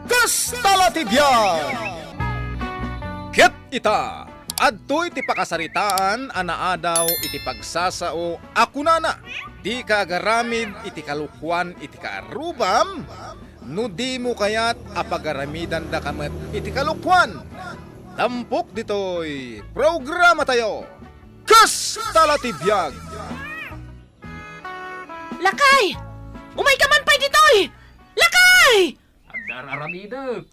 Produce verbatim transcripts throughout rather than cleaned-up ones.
Kasta la ti biag! Ket ita, adtoy ti pakasaritaan a naadaw iti pagsasao a kunana, "Dika agaramid iti kalokuan iti kaarrubam, no dimo kayat a pagaramidandaka met iti kalokuan." Tampok ditoy programatayo, Kasta la ti biag! Lakay! Umayka man pay ditoy! Lakay! Adda ar-aramidek.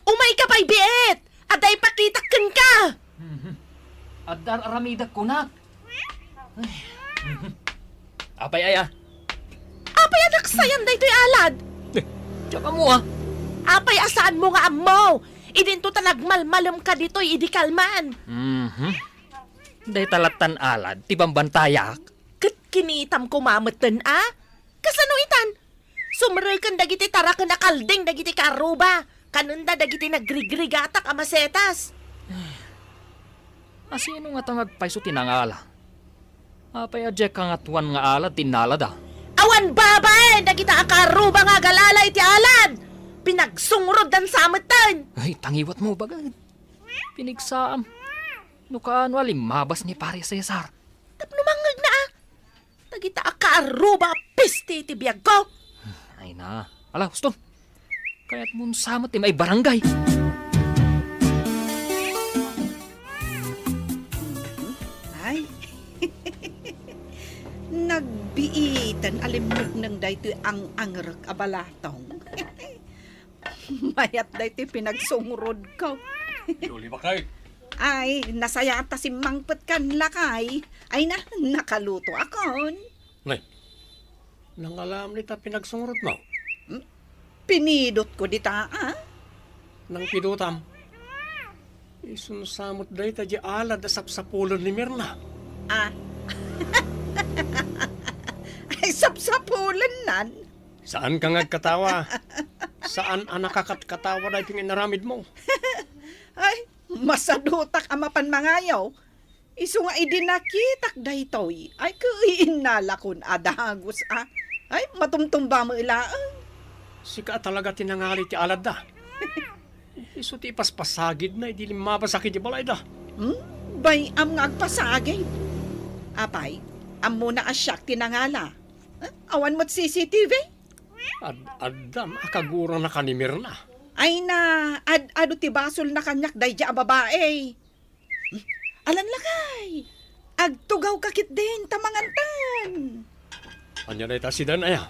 Umayka pay biit! Adda ipakitak kenka! Mhm. Adda ar-aramidek kunak. Ay. Mhm. Apay aya? Apay a naksayan daytoy alad? Eh, diak ammo, ah. Apay a saanmo nga ammo? Idinto ta nagmalmalemka ditoy idi kalman. Mhm. Dayta lattan alad ti bambantayak. Ket kinitam koma metten a? Kasano itan? Sumreken dagiti taraken a kalding dagiti kaarruba, kanenda dagiti nagrigrigatak a masetas. Asino ngata nga agpayso ti nangala? Apay a diay kangatoan nga alad ti innalada? Awan babaen dagita a kaarruba nga agalala iti alad! Pinagsungrod dansa metten! Ay, tangiwatmo, bagad. Pinigsaam. No kaano a limmabas ni Pare Cesar? Tapno mangngegna a. Dagita a kaarruba a peste iti biagko. Ay na. Ala, husto. Kayatmon sa met ti maibarangay. Ay. Nagbiiten a limmukneng daytoy ang-angrek a balatong. Mayat daytoy pinagsungrod ko. Julie, bakay. Ay, nasayaat ta simmangpet kan lakay. Ay na, nakaluto akon. Nay, nangalam ni ta pinagsungrod mo? Hmm? Pinidot ko dita, ah? Nang pidutam, isunsamot dayta di alad a sapsapulen ni Mirna. Ah. Ay, sapsapulen nan. Saan ka nga agkatawa? Saan a nakakatkatawa daytoy nga inaramid mo? Ay, masadutak a mapan mangayaw. Isu nga idi nakitak daytoy, ay, ket innalakon a dagus a. Ay, matumtumba met laeng. Sika a talaga ti nangali ti aladda. Isu ti ipaspasagidna idi limmabasak iti balayda. Hmm? Bay-am nga agpasagid. Apay, ammona a siak ti nangala. Eh, awan met C C T V? Ad-, addan a kagurangna ken ni Mirna. Ay na, ad-adu ti basolna kaniak daydiay a babai. Hmm? Alan lakay, agtugawka ketdin ta mangantan. Ania dayta sidan aya?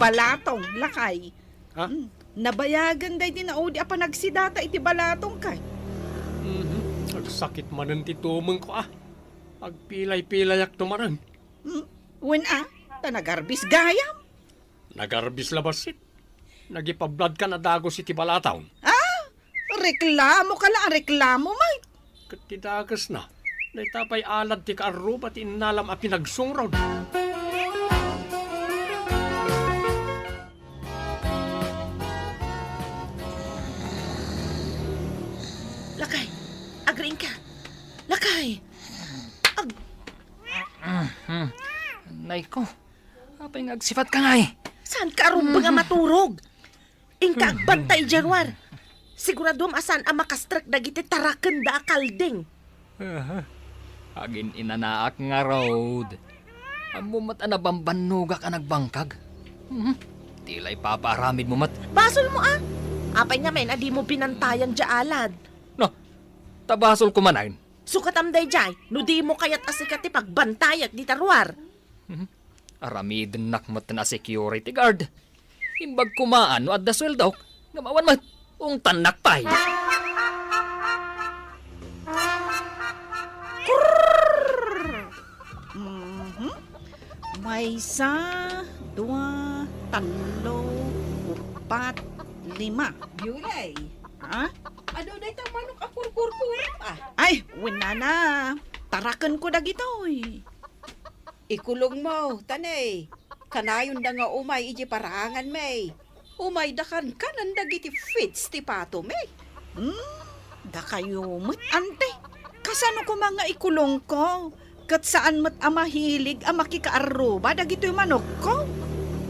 Balatong, lakay. Ha? Hmm, nabayagen daydi naudi a panagsidata iti balatong kay. Mhm. Agsakit manen ti tumengko a. Agpilay-pilayak to manen. Hmm, wen a, ta nagarbis gayam. Nagarbis la bassit. Nagipabladkan a dagus iti balatong. Ah, reklamoka la a reklamo, Mike. Ket ti dakesna, dayta pay alad ti kaarruba ti innalam a pinagsungrod. Lakay, agriingka. Lakay. Ag- Nay ko, apay nga agsipatka ngay? Saanka a rumbeng a maturog? Inka agbantay idiay ruar. Siguraduam a saan a makastrek dagiti tarakenda a kalding. Aha. Agin-inanaak ngarud. Ammom met a nabambannogak a nagbangkag. Mhm. Ti la ipapaaramidmo met. Basolmo a. Apay ngamin a dimo binantayan diay alad? No, ta basolko manen. Sukatam daydiay, no dimo kayat a sika ti pagbantayak dita ruar. Mhm. Aramidennak metten a security guard. Imbag koma no adda sueldok, ngem awan met, ungtannak pay. Mhm. Maysa, dua, tallo, uppat, lima. Biulay. Ha? Adu dayta manok a kurkurkurap, ah? Ay, wen a. Tarakenko dagitoy. Ikulongmo, ta ne, kanayonda nga umay idiay paraanganmi. Umayda kankanen dagiti feeds ti patomi. Hmm, dakayo met, ante. Kasano koma nga ikulongko? Ket saan met a mahilig a makikaarruba dagitoy manokko?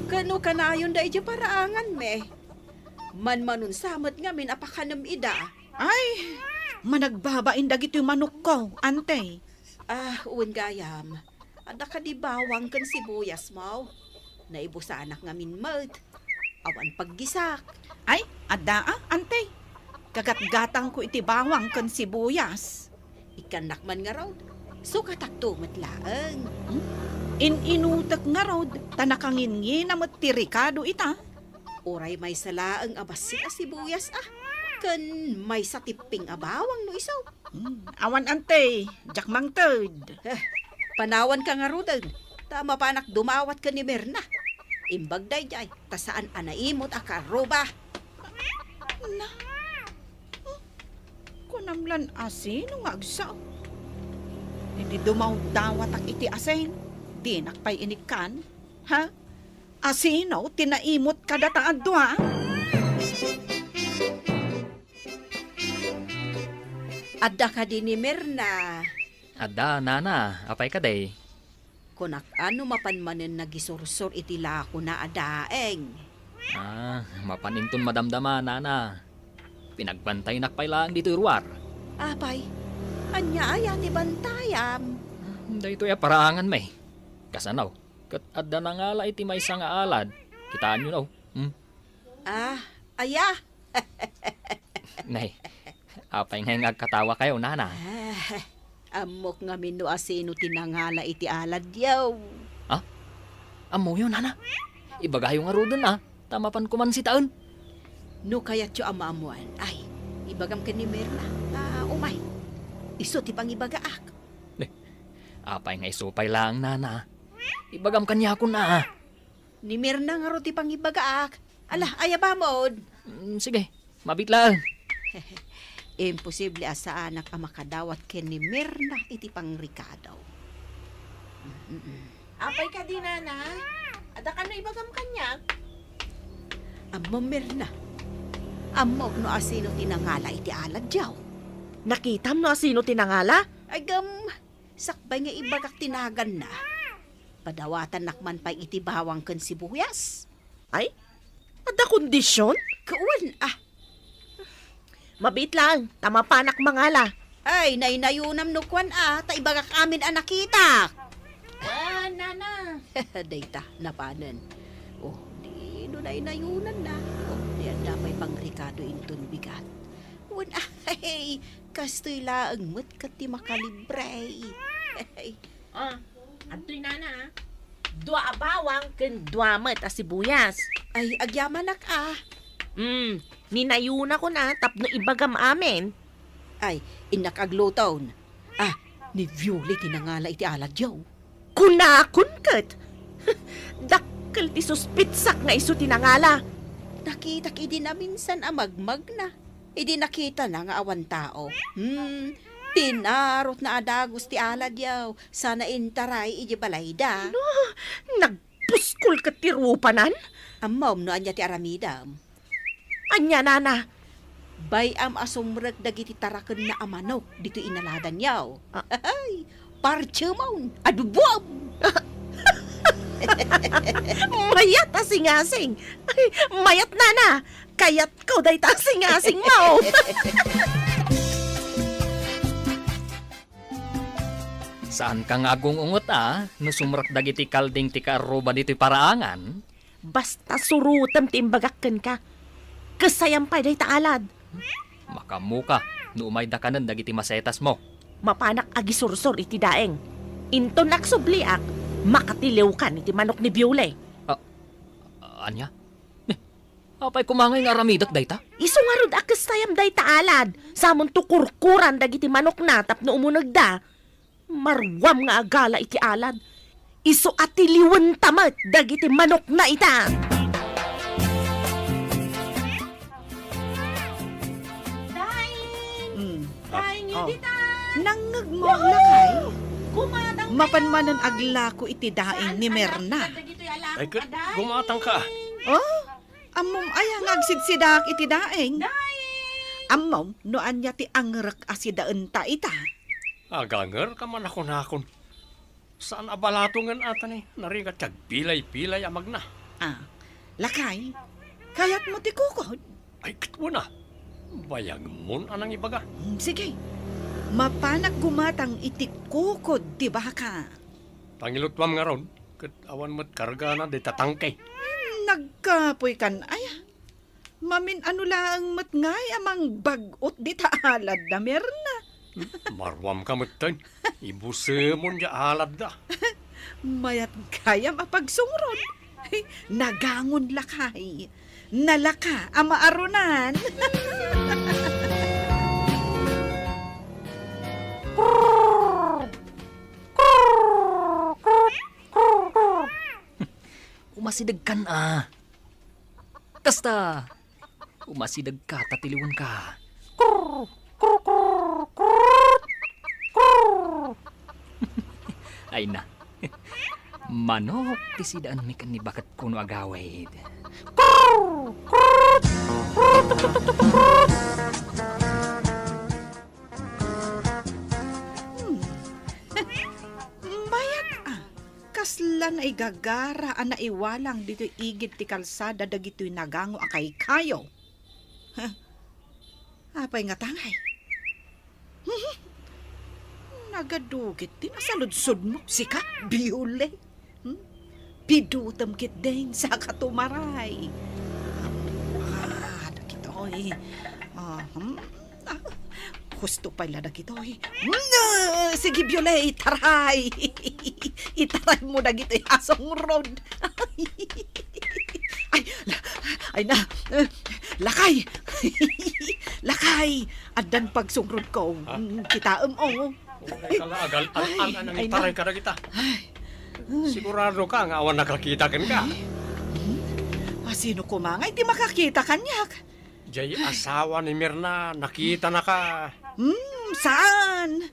Ket no kanayonda idiay paraanganmi, Manmanunsa met ngamin a pakanem ida. Ay, managbabain dagitoy manokko, ante. Ah, wen gayam. Adda kadi bawang ken sibuyasmo? Naibusanak ngamin met. Awan paggisak. Ay, adda a, ante. Kagatgatangko iti bawang ken sibuyas. Ikkannak man ngarud. Sukatakto met laeng. Hmm? In-inutek ngarud, ta nakanginngina met ti rikado ita. Uray maysa laeng a bassit a sibuyas a, ken maysa tipping a bawang no isu. Hmm, awan ante, diak mangted. Eh, panawanka ngaruden, ta mapanak dumawat ken ni Mirna. Imbag daydiay, ta saan a naimot a kaarruba. Na, kunam lan asino nga agsaw? Idi dumawdawatak iti asin, dinak pay inikkan. Ha? Asino ti naimot kadata a dua? Adda kadi ni Mirna? Adda, nana. Apay kadi? Kunak a no mapan manen nagisursor iti lakona a daeng. Ah, mapan inton madamdama, nana. Pinagbantaynak pay laeng ditoy ruar. Apay, ania aya ti bantayam? Daytoy a paraangan, may. Kasano? Ket adda nangala iti maysa nga alad. Kitaenyo, no? Hmm? Ah, aya? Nay, apay ngay nga agkatawakayo, nana? Ah, ammok ngamin no asino ti nangala iti aladyo. Ha? Ammoyo, nana? Ibagayo ngaruden a, ta mapanko man sitaen. No kayatyo a maammoan, ay, ibagam ken ni Mirna. Ah, umay. Isu ti pangibagaak. Apay nga isu pay laeng, nana? Ibagam kaniakon a. Ni Mirna ngarud ti pangibagaak. Ala, aya bamod? Mm, sige, mabiit laeng. Imposible a saanak a makadawat ken ni Mirna iti pangrikado. Mm-mm. Apay kadi, nana? Adda kano ibagam kaniak? Ammom, Mirna. Ammok no asino ti nangala iti aladyo. Nakitam no asino ti nangala? Ay, gam, sakbay nga ibagak ti naganna. Padawatannak man pay iti bawang ken sibuyas. Ay, adda kondision? Wen, ah. Mabiit laeng, ta mapanak mangala. Ay, naynayonam no kuan a, ta ibagak amin a nakitak. Ah, nana. Dayta, napanen. Oh, di no naynayonanna. Oh, di adda pay pangrikado inton bigat. Wen, ah, hey, kastoy laeng met ket ti makalibre. Ah, adtoy, nana, ah. Dua a bawang ken dua met a sibuyas. Ay, agyamanak a. Hmm, ninayonakon a tapno ibagam amin. Ay, innak agluton. Ah, ni Viole ti nangala iti aladyo. Kunakon ket. Dakkel ti suspitsak nga isu ti nangala. Nakitak idi naminsan a magmagna. Idi nakitana nga awan tao, hmm, pinarotna a dagus ti aladyo, sana intaray iti balayda. No, nagpuskol ket ti rupanan? Ammom no ania ti aramidem? Ania, nana? Bay-am a sumrek dagiti tarakenna a manok ditoy inaladanyo. Ah. Ay, parchemon, adubuam! Mayat a singasing! Ay, mayat, nana! Kayatko dayta a singasingmo! Saanka nga agung-ungot a no sumrek dagiti kalding ti kaarruba ditoy paraangan? Basta surotem ti imbagak kenka. Kessayam pay dayta alad. Makaammoka no umayda kanen dagiti masetasmo. Mapanak agisursor iti daeng. Inton agsubliak, makatiliwkan iti manok ni Biole. Ah, ania? Apay koma ngay nga aramidek dayta? Isu ngarud a kessayam dayta alad. Samonto kurkuran dagiti manokna tapno umunegda. Maruam nga agala iti alad. Isu a tiliwenta met dagiti manokna ita. Daing! Mm. Daing, ah, dita! Nangngegmo, lakay? Kumatang kayo! Mapan manen aglako iti daing ni Merna. Ay, ket gumatang ka. Oh? Ammom aya nga agsidsidaak iti daing? Daing! Ammom no ania ti angrek a sidaenta ita? Aganger ka man a kunakon. Saan a balatongen a ta ni narigat ti agpilay-pilay a magna. Ah, lakay, kayatmo ti kukod? Ay, ket wen a. Bayagmon a nangibaga. Hmm, sige. Mapanak gumatang iti kukod ti baka. Pangilutuam ngarud, ket awan met kargana dita tangke. Hmm, nagkapoy kan aya. Mamin-ano laeng met ngay a mangbag-ot dita aladda, Mirna. Maruamka metten. Ibusemon diay aladda. Mayat gayam a pagsungrod. Nagangon lakay. Nalaka a maarunan. Umasidegkan a. Kasta, umasidegka ta tiliwenka. Ay na. Manok ti sidaanmi ken ni baket kuno agawid. Hmm. Mayat a. Kasla naigagara a naiwalang ditoy igid ti kalsada dagitoy nagango a kaykayo. Huh? Apay ngata ngay? Nagadugit ti nasaludsodmo, sika, Biole. Hmm? Pidutem ketdin, saka tumaray. Ah, dagitoy. Ah, hmm? Ah, husto pay la dagitoy. Mm, sige, Biole, itaray. Itaraymo dagitoy a sungrod. Ay, la-, ay na. Eh, lakay. Lakay. Addan pagsungrod ko. Ah? Mm, kitaem, oh. Uray ka la, agal-, al-, ay, al-, anang ay na. Itaray ka dagita. Ay. Sigurado ka nga awan nakakita kenka? Ay. Hmm? A, sino koma ngay ti makakita kaniak? Jay asawa ni Mirna, nakitanaka. Hmm, saan?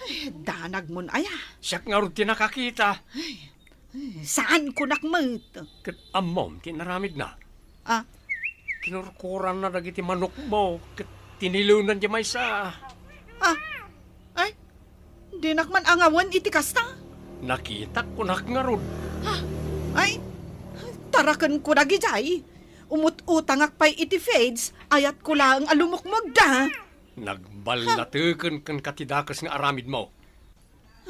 Ay, danagmon aya. Siak ngarud ti nakakita. Ay, ay, saan kunak met? Ket ammom ti inaramidna? Ah? Kinurkuranna dagiti manokmo ket tiniliwnan diay maysa. Ah? Ay, dinak man angawen iti kasta. Nakitak kunak ngarud. Ah? Ay, tarakenko dagijay. Umut-utangak pay iti feeds, ayatko laeng a lumukmogda. Nagballateken kenka ti dakes nga aramidmo.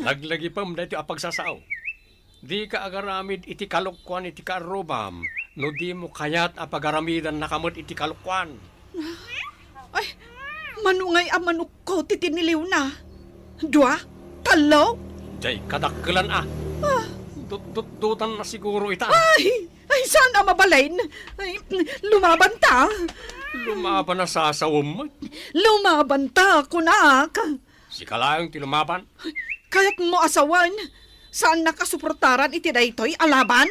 Laglagipem daytoy a pagsasao. Dika agaramid iti kalokuan iti kaarrubam no dimo kayat a pagaramidannaka met iti kalokuan. Ay, mano ngay a manokko ti tiniliwna? Dua? Tallo? Jay kadakkelan a. Ah. Dut-, dutdutanna siguro ita. Ay! Ay, saan a mabalin? Ay, lumabanta. Lumaban a sasawem met. Lumabanta, kunak. Sika laeng ti lumaban. Kayatmo a sawen, saannak a suportaran iti daytoy a laban?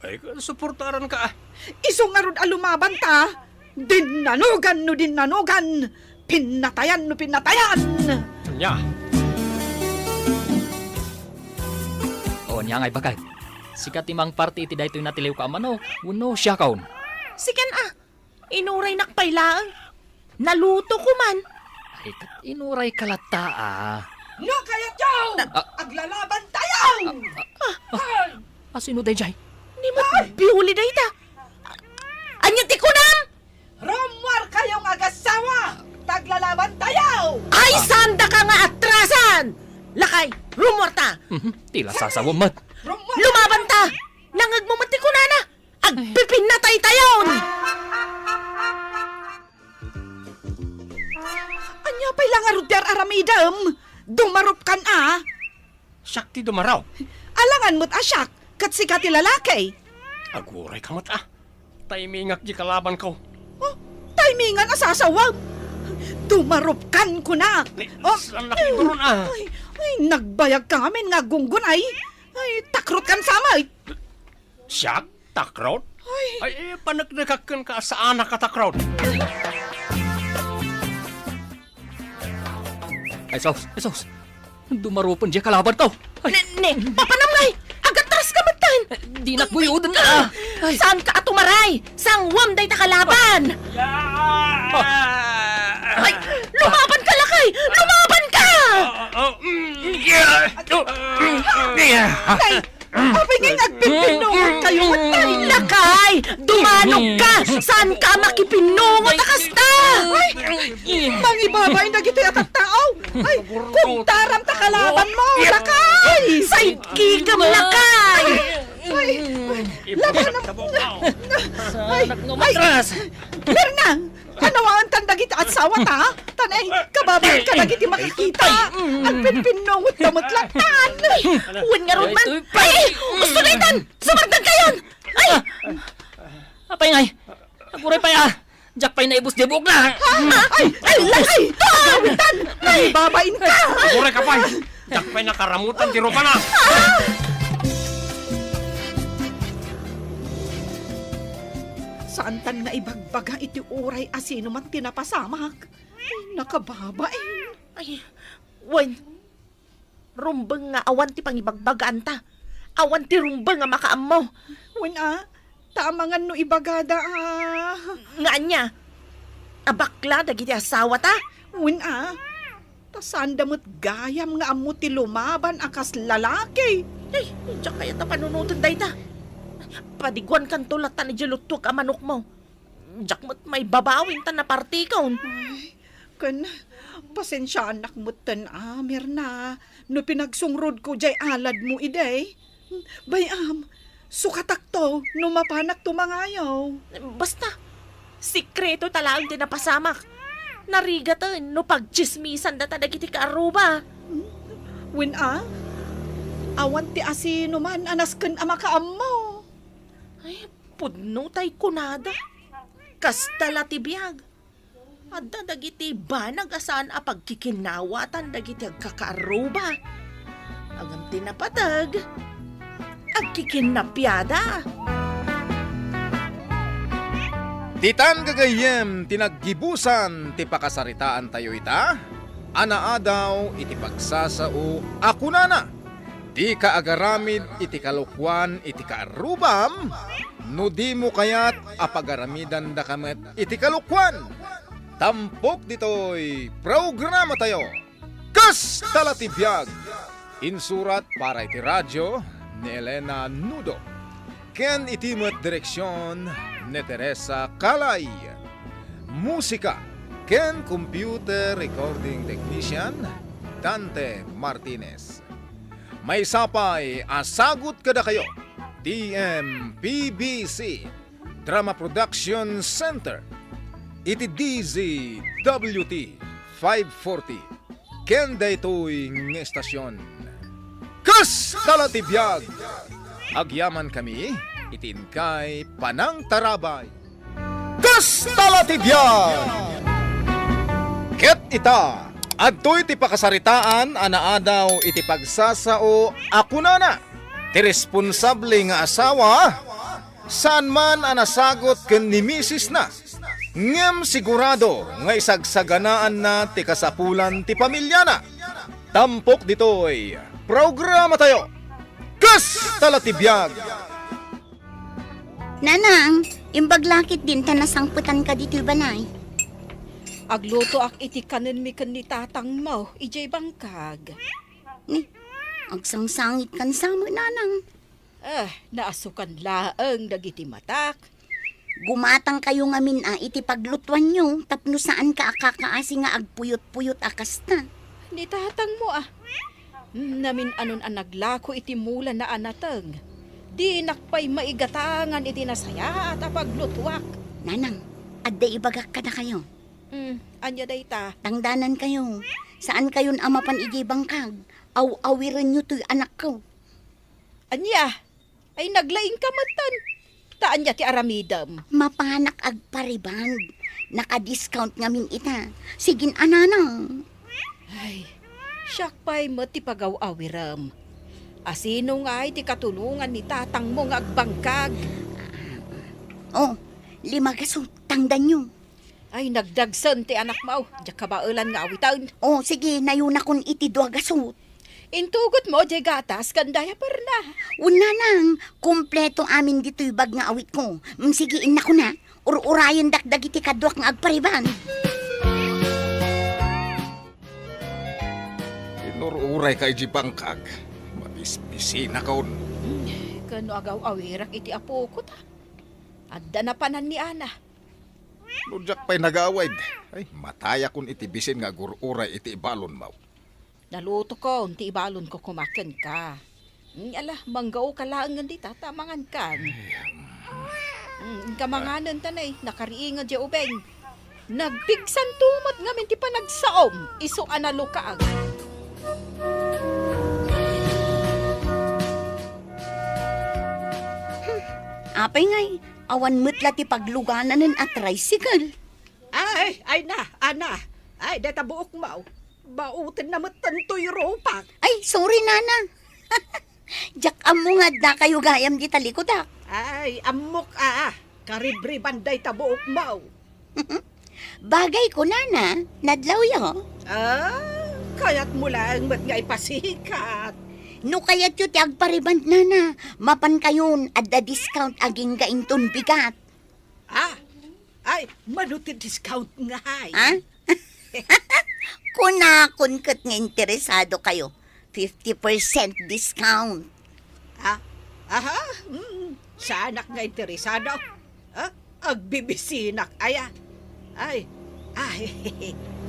Ay, suportaranka. Isu ngarud a lumabanta. Dinnanugan no dinnanugan. Pinnatayan no pinnatayan. Ania? O, ania ngay, baket? Sika ti mangparti iti daytoy natiliwko a manok, wenno siakon? Sikan a. Inuraynak pay laeng. Nalutoko man. Ay, ket inurayka latta a. No kayatyo, ah, aglalabantayo! Ah, ah, ah, a, sino dayjay? Ni met Biole dayta. Ania ti kunam? Rummuarkayo nga agassawa, ta aglalabantayo! Ay, saandaka nga atrasan! Lakay, rummuarta! Mhm, ti la sasawem met. Rummuar! Lumabanta! Nangngegmo met ti kunana! Agpipinnataytayon! Ania pay la ngarud ti ar-aramidem? Dumarupkan a! Siak ti dumarup. Alangan met a siak, ket sika ti lalaki. Agurayka met a. Taymingak diay kalabanko. Oh, taymingan a sasawem. Dumarupkan, kunak. Ni, oh, saannak iguron a. Ay, ay, nagbayagka ngamin nga aggunggunay. Ay, takrotkan sa met. Siak? Takrot? Ay. Ay, eh, paneknekak kenka a saanak a takrot. Ay, sus, ay, sus. Dumarupen diay kalabanko. Ay. Ne, ne, papanam ngay! Agatraska metten! Eh, dinak guyoden a. Ay. Saanka a tumaray? Sangwem dayta kalaban! Ah. Ay, lumabanka, lakay! Lumabanka! Ah, ah, ah, mm, yeah. Oh, mm, yeah. Nay, Apay ngay nga agpinpinnungot kayo? Ay, lakay! Dumanog ka! Saan ka makipinnungot a kasta? Ay, mangibabain dagiti a tattao! Ay, kumtaram ta kalaban mo, lakay! Sidekick-em, lakay! Ay, labanan mo! Ay, ay, Mirna! Anawaantan dagiti asawa ta? Tanay, kababain ka dagiti makakita. Agpinpinnungot ka met latta. Wen ngarud man. Ay, gusto na itan! Sumardan kayon! Ay! Apay ngay! Aguray pay a! Diak pay naibus di buok na! Ay! Ay! Lakay! Awitan! Ay! Babain ka! Aguray ka pay! Diak pay nakaramutan ti rupana! Saantan nga ibagbaga iti uray a sino man ti napasamak. Nakababain. Ay, wen, rumbeng nga awan ti pangibagbagaanta. Awan ti rumbeng nga makaammo. Wen a, ta amangan no ibagada a. Nga ania? A bakla dagiti asawata? Wen a, ta saanda met gayam nga ammo ti lumaban a kas lalaki. Ay, diak kayat a panunoten dayta. Padiguankanto latta idiay luttuek a manokmo. Diak met maibabawin ta napartikon. Ay, ken, pasensiaanak metten a, Mirna, no pinagsungrodko diay aladmo idi. Bay-am, sukatakto no mapanakto mangayo. Basta, sekreto ta laeng ti napasamak. Narigaten no pagtsismisan data dagiti kaarruba. Wen a, awan ti asino man a nasken a makaammo. Ay, pudno tay kunada. Kasta la ti biag. Adda dagiti banag a saan a pagkikinaawatan dagiti agkakaarruba. Ngem ti napateg, agkikinnapiada. Ditan gagayyem ti naggibusan ti pakasaritaantayo ita, a naadaw iti pagsasao a kunana, dika agaramid iti kalokuan iti kaarrubam, no dimo kayat a pagaramidandaka met iti kalokuan. Tampok ditoy programatayo, Kasta la ti Biag. Insurat para iti radio ni Elena Nudo, ken iti met direksion ni Teresa Calay. Musika ken computer recording technician, Dante Martinez. Maysa pay a sagut kadakayo, T M P B C, Drama Production Center, iti D Z W T five forty, ken daytoy nga estasion. Kasta la ti biag! Agyamankami iti inkay panangtarabay. Kasta la ti biag! Ket ita, adtoy ti pakasaritaan a naadaw iti pagsasao a kunana, ti responsable nga asawa, saan man a nasagut ken ni misisna, ngem sigurado nga isagsaganaanna ti kasapulan ti pamiliana. Tampok ditoy programatayo, Kasta la ti biag! Nanang, imbag lakit din ta nasangpetanka ditoy balay. Aglutoak iti kanenmi ken ni tatangmo idiay bangkag. Ni, agsangsangit kan sa met, Nanang. Ah, naasukan laeng dagiti matak. Gumatangkayo ngamin a iti paglutuanyo tapno saanka a kakaasi nga agpuyot-puyot a kasta. Ni tatangmo a. Namin-anon a naglako iti mulana a nateng. Dinak pay maigatangan iti nasayaat a paglutuak. Nanang, adda ibagak kadakayo. Hmm, ania dayta? Tangdanankayo. Saankayon a mapan idiay bangkag. Aw-awirenyo toy anakko. Ania? Ay, naglaingka metten. Ta ania ti aramidem? Mapanak agpariband. Naka-discount ngamin ita. Sigin a, Nanang. Ay, siak pay met ti pagaw-awirem. Asino ngay ti katulongan ni tatangmo nga agbangkag? Oh, lima gasut, tangdanyo. Ay, nagdagsen ti anakmo. Diak kabaelan nga awiten. Oh, sige, nayunakon iti dua gasut. Intugotmo diay gatas ken diaperna. Wen, Nanang, kompleto amin ditoy bag nga awitko. Mm, sige, innakon a. Ur-urayendak dagiti kaduak nga agpariband. Inur-urayka idiay bangkag. Mabisbisinakon. Ken no agaw-awirak iti apoko ta, adda napanan ni Ana. No diak pay nagawid, ay, matayakon iti bisin nga agur-uray iti ibalonmo. Nalutokon ti ibalonko koma kenka. Mm, ala, manggaoka laengen dita ta mangankan. Mm, inka manganen ta nay, nakariinged diay ubing. Nagpigsanto met ngamin ti panagsaom, isu a nalukag. Hmm, apay ngay, awan met la ti paglugananen a tricycle. Ay, ay na, Ana. Ay, dayta buokmo. Baotenna met tantoy rupak. Ay, sorry, Nana. Diak ammo nga adda kayo gayam di talikudak. Ay, ammok a. Karibriban dayta buokmo. Bagay ko, Nana. Nadlawyo. Ah, kayatmo laeng met nga ipasikat. No kayatyo ti agpariband, Nana, mapan kayon, adda discount agingga inton bigat. Ah, ay, mano ti discount ngay? Ha? Kunakon ket nga interesado kayo. Fifty percent discount. Ah, aha, mm, saanak nga interesado. Ah, agbibisinak aya. Ay, ay,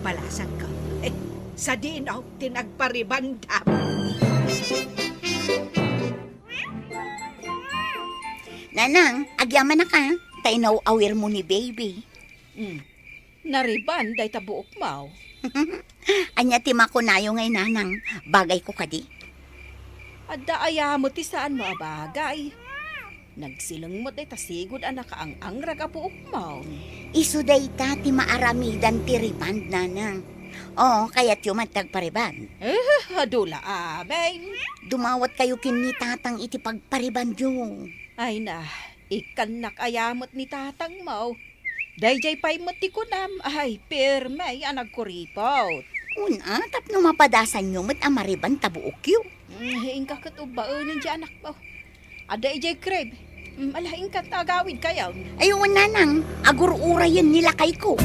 balasangko. Sadino ti nagparibandam? Nanang, agyamanak a, ta inaw-awirmo ni baby. Hmm. Nariban dayta buokmo. Ania ti makunayo ngay, Nanang? Bagay ko kadi? Adda aya met ti saanmo a bagay? Nagsileng met dayta sigud a nakaang-angrag a buokmo. Isu dayta ti maaramidan ti riband, Nanang. Oo, kayatyo met ti agpariband? Eh, adu la amin. Dumawat kayo ken ni Tatang iti pagparibandyo. Ay na, ikkannak aya met ni Tatangmo. Daydiay pay met ti kunam, ay, pirme a nagkuripot. Una, tapno mapadasanyo met a mariband ta buokyo. Mm, inka ket ubbaenen diay anakmo. Adda idiay crib. Mm, ala, inka ta agawid kayo. Ay, wen, Nanang, agur-urayen ni lakayko.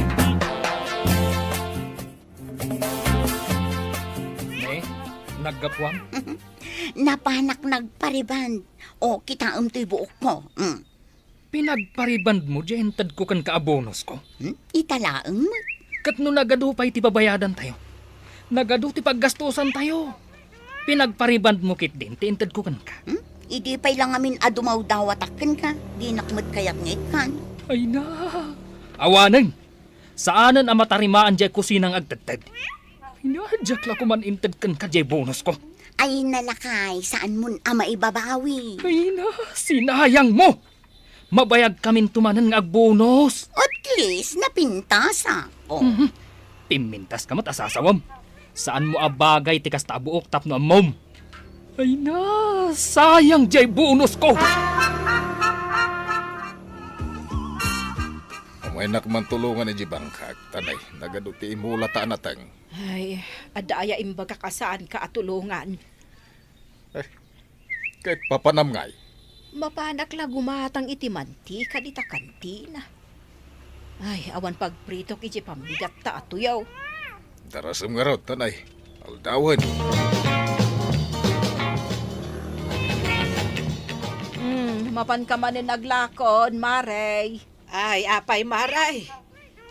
Ne, naggapuam? Napanak nagpariband. O, kitaem toy buokko. Mm. Pinagparibandmo diay intedko kenka a bonusko? Hmm? Ita laeng met. Ket no nagadu pay ti babayadantayo, nagadu ti paggastosantayo, pinagparibandmo ketdin ti intedko kenka? Hmm? Idi pay la ngamin a dumawdawatak kenka, dinak met kayat nga ikkan. Ay na, awanen. Saanen a matarimaan diay kusina nga agtedted. Ay na, diak la koman inted kenka diay bonusko. Ay na, lakay, saanmon a maibabawi. Ay na, sinayangmo. Mabayagkaminto manen nga agbonus. At least, napintasak. Oh. Mhm. Pimmintaska met a sasawem. Saanmo a bagay ti kasta a buok tapno ammom. Ay na, sayang diay bonusko. Umaynak man tulongan idiay bangkak, ta nay, nagadu ti imula ta a nateng. Ay, adda aya imbagak a saanka a tulongan? Eh, ket papanam ngay? Mapanak la gumatang iti mantika dita kantina. Ay, awan pagpritok iti pammigatta a tuyaw. Darasem ngarud, ta nay, aldawen. Hmm, mapanka manen aglakon, Mare. Ay, apay, Mare.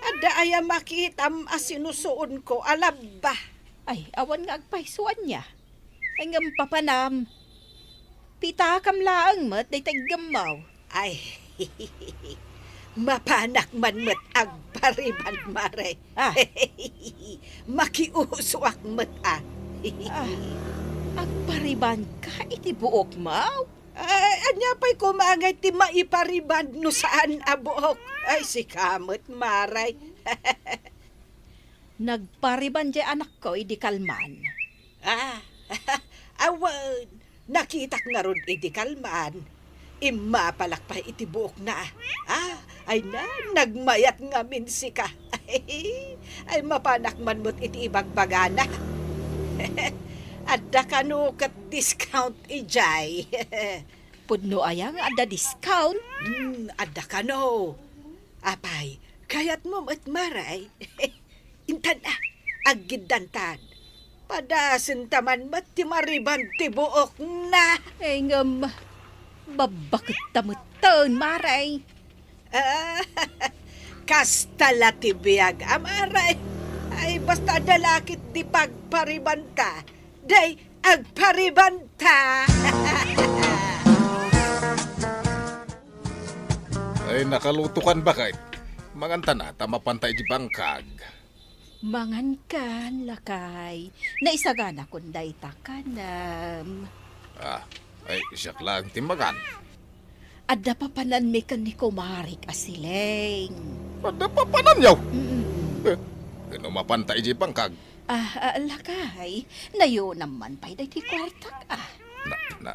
Adda aya makitam a sinusuonko a labba? Ay, awan nga agpayso ania. Ay, ngem papanam, pitakam laeng met dayta iggemmaw. Ay, mapanak man met agpariband, Mare. Ah. Makiusoak met, ah. Ah, agparibandka iti buokmaw? Ay, ania pay koma ngay ti maipariband no saan a buok? Ay, sika met, Mare. Nagpariband diay anakko idi kalman. Ah, awan, nakitak ngarud idi kalman. Immapalak pay iti buokna. Ah, ay na, nagmayat ngamin sika. Ay, mapanak man met iti ibagbagana. Adda kano ket discount idiay. Pudno aya nga adda discount? Hmm, adda kano. Apay, kayatmo met, Mare? Intan a, aggiddantan. Padasenta man met ti mariband ti buokna. Ay, ngem, Babbaketta metten, Mare. Ah, kasta la ti biag, a, Mare. Ay, basta adda la ketdi pagparibanta. Day, agparibanta. Ay, nakalutokan, baket. Manganta na, ta mapanta iti bangkag. Mangankan, lakay. Naisaganakon dayta kanam. Ah, ay, siak laeng ti mangan. Adda papananmi ken ni kumarik a Sileng. Adda papananyo? Mm. Eh, no mapanta iti bangkag? Ah, ah, lakay. Nayunam man pay daytoy kuartak, ah. Na, na,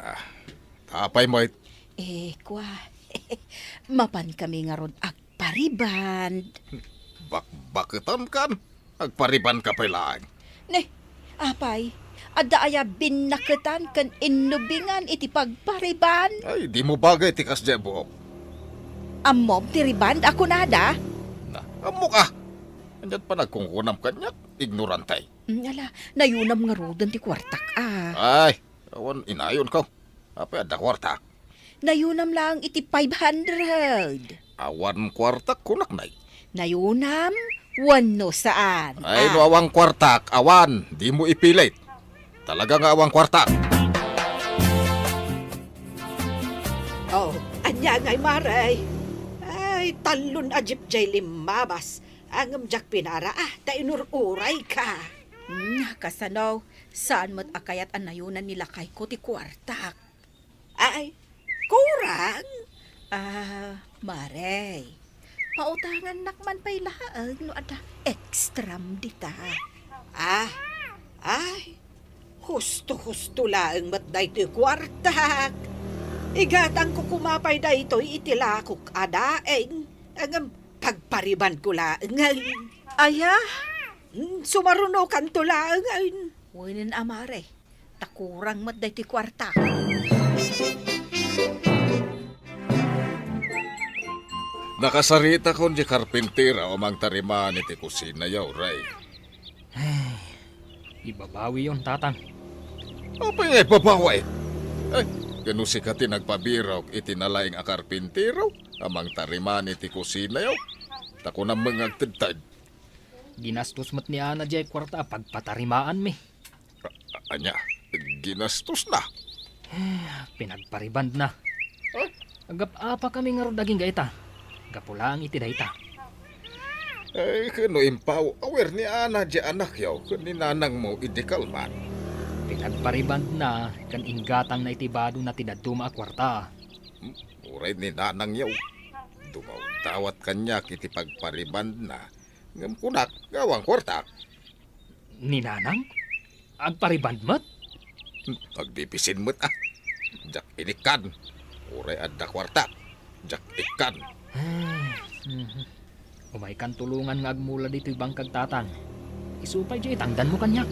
apay met? Eh, kua, mapan kami ngarud agpariband. Bakbaketan kan? Agpariband ka pay laeng. Ne, apay, adda aya binnaketan ken innubingan iti pagpariband? Ay, dimo bagay ti kasdiay, buok. Ammom ti riband a kunada? Na, ammok a. Ania't panagkunkunam kaniak, ignorante. Mm, ala, nayunam ngaruden ti kuartak, ah. Ay, awan inayonko. Apay adda kuartak? Nayunam laeng iti five hundred. Awan kuartak, kunak, nay. Nayunam wenno saan? Ay, ah, no awan kuartak, awan. Dimo ipilit. Talaga nga awan kuartak. Oh, ania ngay, Mare? Ay, tallon a jeep jay limmabas. Ngem diak pinara, ah, ta inur-urayka. Hmm, kasano? Saan met a kayat a nayunan ni lakayko ti kuartak? Ay, kurang? Ah, Mare, pautangannak man pay laeng no adda extram dita. Ah, ay, husto-husto laeng met daytoy kuartak. Igatangko koma pay daytoy iti lakok a daeng. Ngem pagparibandko laeng. Aya? Hmm, sumarunokanto laeng. Wen a, Mare. Ta kurang met daytoy kuarta. Nakasaritakon diay karpintero a mangtariman iti kusinayo, Ray. Ay, ibabawiyon, Tatang. Apay nga ibabawi? Ay, ken no sika ti nagpabirok iti nalaing a karpintero a mangtariman iti kusinayo, ta kunam met nga agtedted. Ginastos met ni Ana diay kuarta a pagpatarimaanmi. A-, ania, ginastosna? Pinagparibandna. Huh? Agap-apakami ngarud agingga ita. Gapu laeng iti dayta. Eh, ken no impaw, awer ni Ana diay anakyo ken ni nanangmo idi kalman. Pinagparibandna ken inggatangna iti badona ti dadduma a kuarta. Hmm, uray ni nanangyo. Dumawdawat kaniak iti pagparibandna. Ngem kunak nga awan kuartak. Ni nanang? Agpariband met? Hmm, agbibisin met, ah. Diak inikkan. Uray adda kuartak, diak ikkan. Ay, mhm. Umaykan tulongan nga agmula ditoy bangkag, Tatang. Isu pay diay itangdanmo kaniak.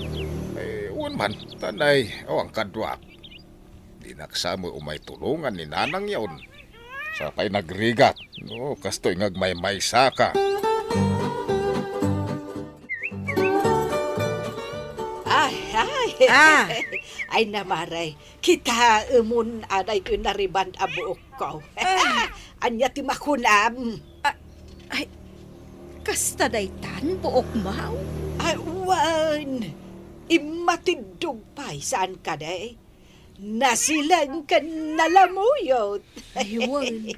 Eh, wen man, ta nay, awan kaduak. Dinak sa met umay tulongan ni nanangyon. Sa pay nagrigat, no, kastoy nga agmaymaysaka. Ay, ay. Ah. Ay, Mare, kitaemon a daytoy nariband a buokko. Ah. Ania ti makunam? Ah, ay, kasta daytan, buokmo? Ay, wen. Immatiddog pay, saan kadi? Nasileng ken nalamuyot. Ay, wen.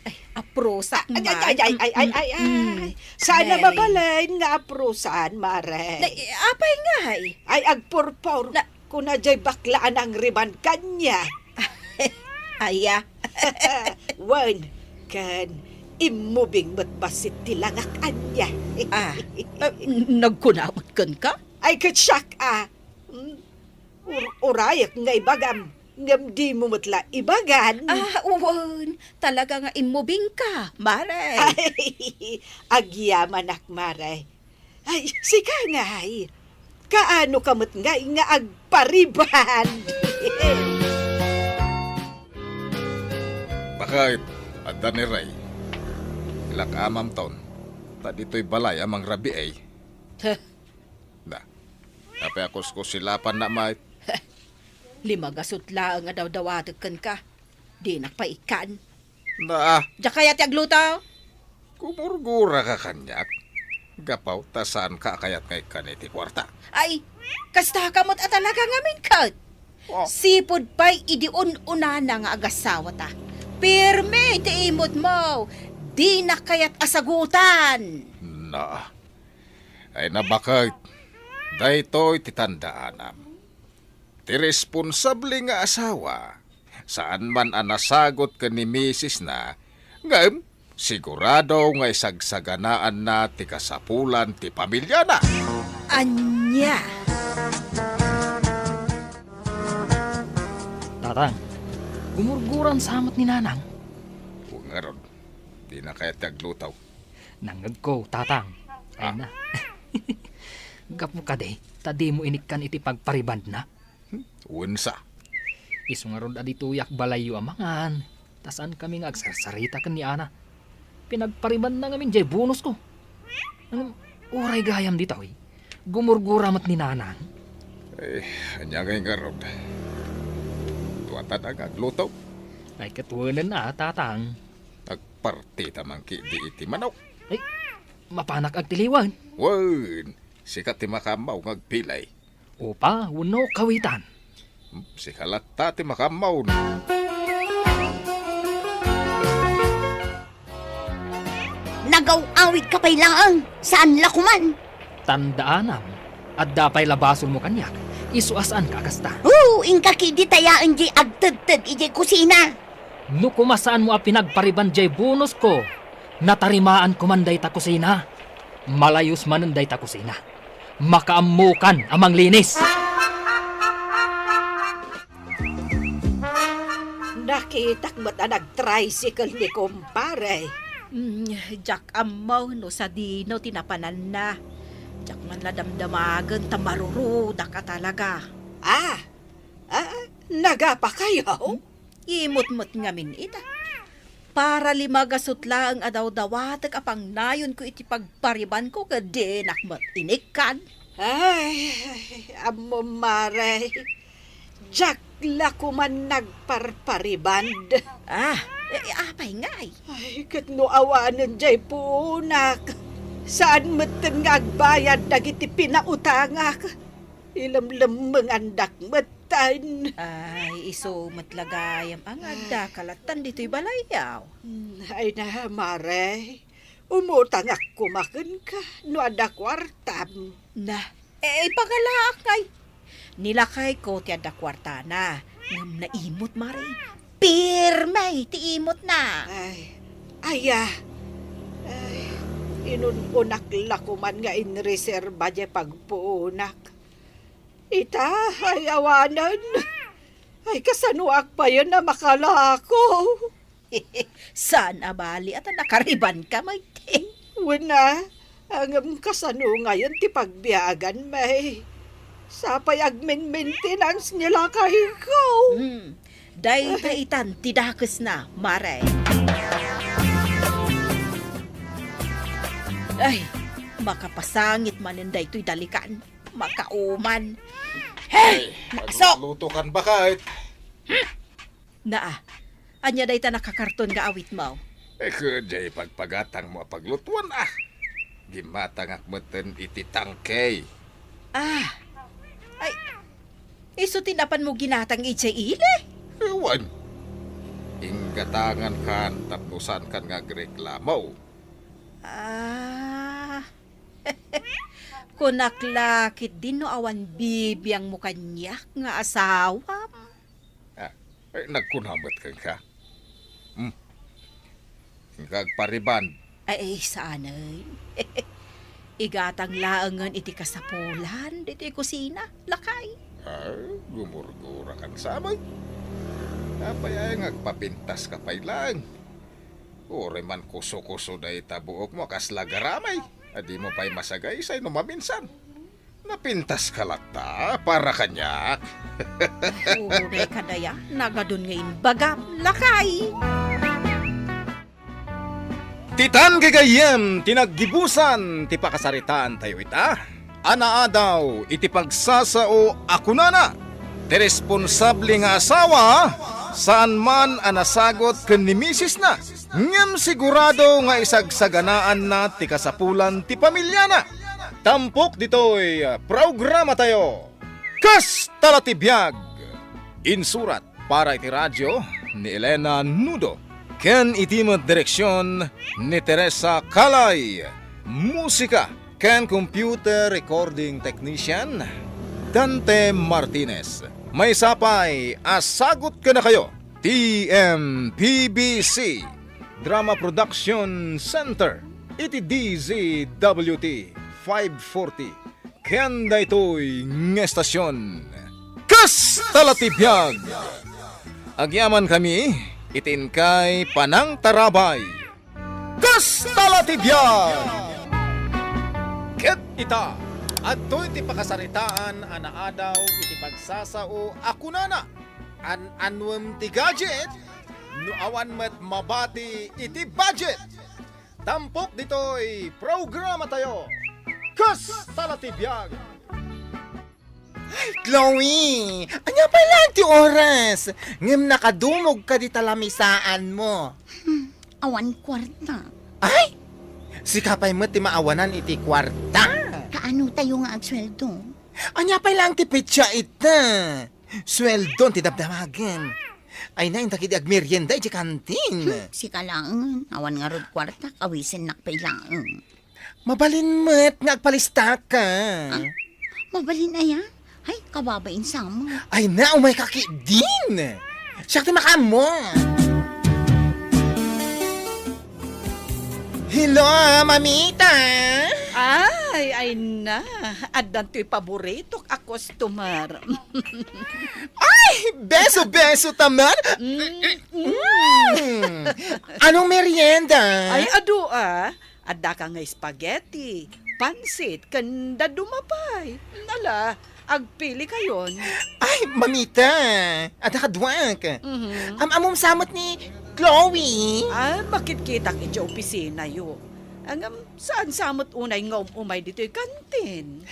Ay, aprosak man. Ay, ay, ay, ay, ay, ay, ay. Mm. Sana mabalin nga aprosan, Mare. Nay, apay ngay? Ay, agpurpur. Na- Kuna jay bakla a nangriband kaniak. Aya. Wen, ken immubing met bassit ti langak ania. Ah, ah, n-, nagkuna met kenka? Ay, ket siak, ah. Hmm? Ur-, urayek nga ibagam, ngem dimo met la ibagan. Ah, wen, talaga nga immubingka, Mare. Ay, agyamanak, Mare. Ay, sika ngay. Kaano ka met ngay nga agpariband? Bakit, adda ni Ray. Ilak amamton. Ta ditoy balay a mangrabii. Heh, Na, apay a kuskusilapanna met? Limagasut laeng a dawdawatek kenka. Dinak pay ikkan. Na, Diak kayat ti agluto. Gumurgura ka kaniak. Gapu ta saanka a kayat nga ikkan iti kuarta. Ay, kasta ka met a talaga ngamin ket. Oh. Sipud pay idi un-unana nga agasawata. Pirmi ti imutmo. Dinak kayat a sagutan. Na. Ay na baket. Daytoy ti tandaanam. Ti responsable nga asawa, saan man a nasagot ken ni misisna, ngem sigurado nga isagsaganaanna ti kasapulan ti pamiliana. Ania? Tatang, gumurguran sa met ni Nanang. O ngarud, dina kayat ti agluto? Nangngegko, Tatang. Ay Ah. na. Gapu kadi, ta dimo inikkan iti pagparibandna? Hmm, wensa. Isu ngarud a ditoyak balayyo a mangan, ta saankami nga agsarsarita ken ni Ana. Pinagparibandna ngamin jay bonusko. Ngem, uray gayam ditoy, gumurgura met ni Nanang. Eh, ania ngay ngarud? Duatan a nga agluto? Ay, ket wenen a, Tatang. Agpartita man ketdi iti manok. Ay, mapanak agtiliwan? Wen, sika ti makaammo nga agpili. Upa wenno kawitan? Hmm, sika latta ti makaammo. Nagaw-awid ka pay laeng, saan la koman? Tandaanam, adda pay la basolmo kaniak, isu a saanka a kasta. Oo, inka ketdi tayaen jay agtedted idiay kusina. No koma saanmo a pinagpariban jay bonusko, natarimaan koman dayta kusina. Malayos manen dayta kusina. Makaammokan a manglinis. Nakitak met a nag-tricycle ni kumpare. Mm, diak ammo no sadino ti napananna. Diak man la damdamagen ta marurudak a talaga. Ah, ah, nagapakayo? Imut met ngamin ita. Para lima gasut laeng a dawdawatek a pangnayonko iti pagparibanko ket dinak met inikkan. Ay, ammom, Mare, diak la koman nagparpariband. Ah, e, e, apay ngay? Ay, ket no awanen jay puonak, saan metten nga agbayad dagiti pinautangak. Ilemlemmengandak met. Tan. Ay, isu met la gayam a nga addaka lattan ditoy balayyo. Hmm, ay na, Mare. Umutangak koma kenka no adda kuartam. Na, e, ipagalaak ngay. Ni lakayko ti adda kuartana. Ngem naimut, Mare. Pirmi ti imutna. Ay, aya. Ay, inun-unak la koman nga inreserba diay pagpuonak. Ita, ay awanen. Ay, kasanoak payen a makalako? Saan a bali a ta nakaribanka met. Wen a, ngem kasano ngayen ti pagbiaganmi? Sapay agmin-maintenance ni lakayko. Hmm, dayta itan ti dakesna, Mare. Ay, makapasangit manen daytoy dalikan. Makauman. Hey! Ay, maasok! Agluto kan baket. Naa, ania dayta nakakarton nga awitmo? E, ket diay pagpagatangmo a paglutuan, a. Gimmatangak metten iti tangke. Ah, ay, isu ti napanmo ginatang idiay ili? Ewan. Inggatangankan tapno saankan nga agreklamo. Ah, kunak la ketdi no awan bibiangmo kaniak nga asawam. Ah, e, nagkuna met kenka. Hmm. Inka agpariband. Ay, ay, saanen. Igatang laengen iti kasapulan, ditoy kusina, lakay. Ay, gumurgura kan sabay. Apay aya nga agpapintaska pay laeng? Uray man kuso-kuso dayta buokmo a kasla garamay, a dimo pay masagaysay no maminsan. Napintaska latta para kaniak. Uray kadaya, nagadun nga imbagam, lakay. Ti tan gagayyem ti naggibusan ti pakasaritaantayo ita a naadaw iti pagsasao a kunana, ti responsable nga asawa, Saan man a nasagut ken ni misisna, ngem sigurado nga isagsaganaanna ti kasapulan ti pamiliana. Tampok ditoy programatayo, Kasta la ti Biag! Insurat para iti radio ni Elena Nudo, ken iti met direksion ni Teresa Calay. Musika ken computer recording technician, Dante Martinez. Maysa pay a sagut kadakayo, T M P B C Drama Production Center, iti D Z W T five forty. Ken daytoy nga estasion, Kasta la ti Biag! Agyamankami iti inkay panangtarabay. Kasta la ti biag! Ket ita, adtoy ti pakasaritaan a naadaw iti pagsasao a kunana, "An-annuem ti gadget, no awan met mabati iti budget." Tampok ditoy programatayo, Kasta la ti Biag! Ay, Chloe! Ania pay laeng ti oras? Ngem nakadumog ka dita lamisaanmo. Hmm, awan kuarta. Ay! Sika pay met ti maawanan iti kuarta. Kaano tayo nga agsueldo? Ania pay laeng ti petsa ita? Sueldon ti damdamagen. Ay na, inta kidi agmerienda iti kantin. Hmm, sika laeng, awan ngarud kuarta, kawisennak pay laeng. Mabalin met nga agpalistaka. Ah, mabalin aya? Ay, kababain sa mo. Ay na, umayka ketdin. Siak ti makaammo. Hello, mamita. Ay, ay na. Addan toy paboritok a customer. Ay, beso-beso ta man. Mm, mm. Mm. Anong merienda? Ay, adu, ah. Addaka nga spaghetti, pansit, ken dadduma pay. Ala, agpili kayon. Ay, mamita! Adda kaduak. Mhm. Am-ammom sa met ni Chloe? Ah, makitkitak iti opisinayo. Ngem, saan sa met unay nga um-umay ditoy kantin?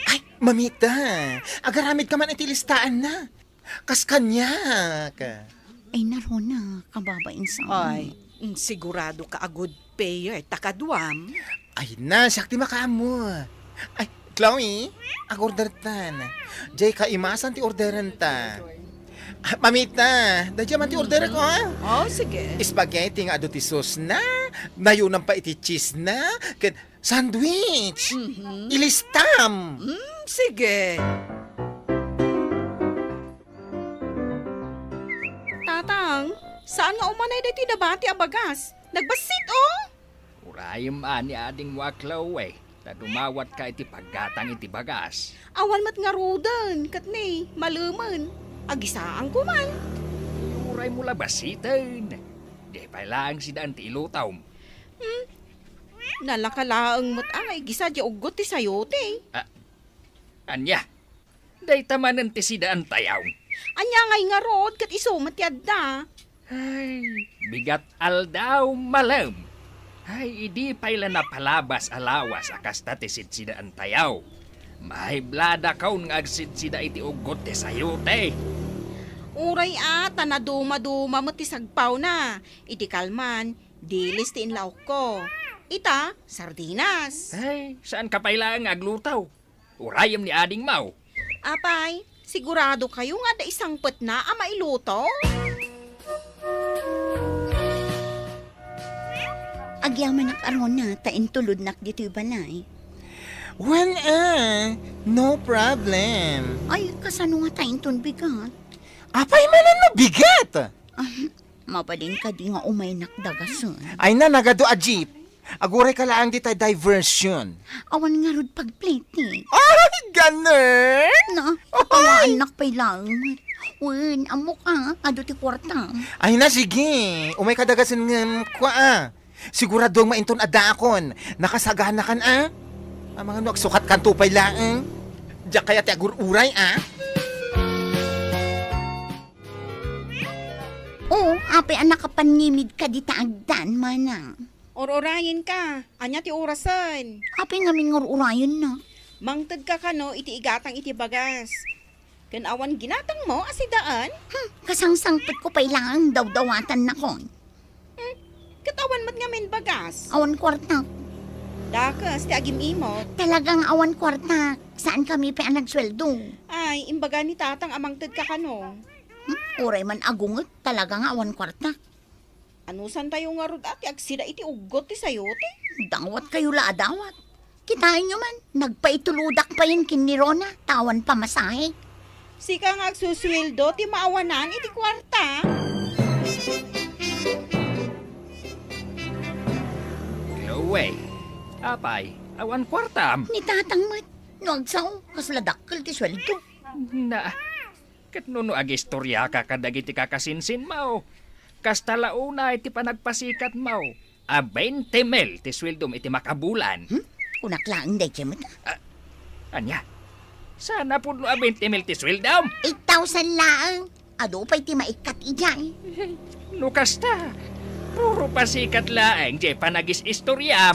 Ay, mamita! Agaramidka man iti listaanna. Kas kaniak. Ay, naruna, kababain sa. Ay, mm, sigurado ka a good payer ta kaduam? Ay na, siak ti makaammo. Ay, Chloe, ag-order tan. Diay kaimasan ti orderen ta. Ah, mamita, daydiay man ti order ko, ha? Oh, sige. Spaghetti nga adu ti sauce na, nayunan pa iti cheese na, ket sandwich! Mhm. Ilistam! Mm, sige. Tatang, saan nga umanay daytoy nabati a bagas? Nagbassit, oh! Urayem a ni adingmo a Chloe, ta dumawatka iti paggatang iti bagas. Awan met ngaruden, ket ni, malemen. Agisaanko man. Uraymo la bassiten. Di pay laeng sidaan ti ilutom. Hmm? Nalaka laeng met a nga igisa diay uggot ti sayote. Ah, ania? Dayta manen ti sidaan tayaw. Ania ngay ngarud ket isu met ti adda? Ay, bigat aldaw, malem. Ay, idi pay la napalabas a lawas a kasta ti sidsidaan tayaw. Maibladakon nga agsidsida iti uggot ti sayote. Uray a, ta naduma-duma met ti sagpawna. Idi kalman, dilis ti inlaokko. Ita, sardinas. Ay, saanka pay laeng nga agluto? Urayem ni adingmo. Apay, sigurado kayo nga adda isangpetna a mailuto? Agyamanak a runa ta intulodnak ditoy balay. Wen a, no problem. Ay, kasano ngata inton bigat? Apay manen no bigat? Ah, mabalin kadi nga umaynak dagasen? Ay na, nagadu a jeep. Agurayka laeng dita diversion. Awan ngarud pagpletik. Ay, ganen? Na, awaannak pay laeng met. Wen, ammok a, adu ti kuarta. Ay na, sige. Umayka dagasen ngem kua a. Siguraduem nga inton addaakon, nakasaganakan a. Amangan no agsukatkanto pay laeng. Diak kayat ti agur-uray a. Oo, apay a nakapannimidka dita agdan, manang? Ur-urayenka. Ania ti orasen? Apay ngamin nga ur-urayennak? Mangtedka kano iti igatang iti bagas. Ken awan ginatangmo a sidaan? Hmm, kasangsangpetko pay laeng dawdawatannakon. Hmm, ket awan met ngamin bagas? Awan kuartak. Dakes ti agim-imot. Talaga nga awan kuartak. Saankami pay a nagsueldo. Ay, imbaga ni Tatang a mangtedka kano. Hmm, uray man agunget, talaga nga awan kuartak. Anusantayo ngarud a ti agsida iti uggot ti sayote? Dawatkayo la a dawat. Kitaenyo man, nagpaitulodak payen ken ni Rona, ta awan pamasahe. Sika nga agsusueldo ti maawanan iti kuarta? Chloe, apay, awan kuartam? Ni Tatang met, no agsao, kasla dakkel ti sueldo. Na, ket no, no agistoriaka kadagiti kakasinsinmo, kasta la unay ti panagpasikatmo a twenty mil ti sueldom iti makabulan. Hmm? Kunak laeng daytoy met, a. Ah, ania? Saan a pudno a twenty mil ti sueldom? Eight thousand laeng. Adu pay ti maikkat idiay. No kasta, puro pasikat laeng diay panagis-istoriam.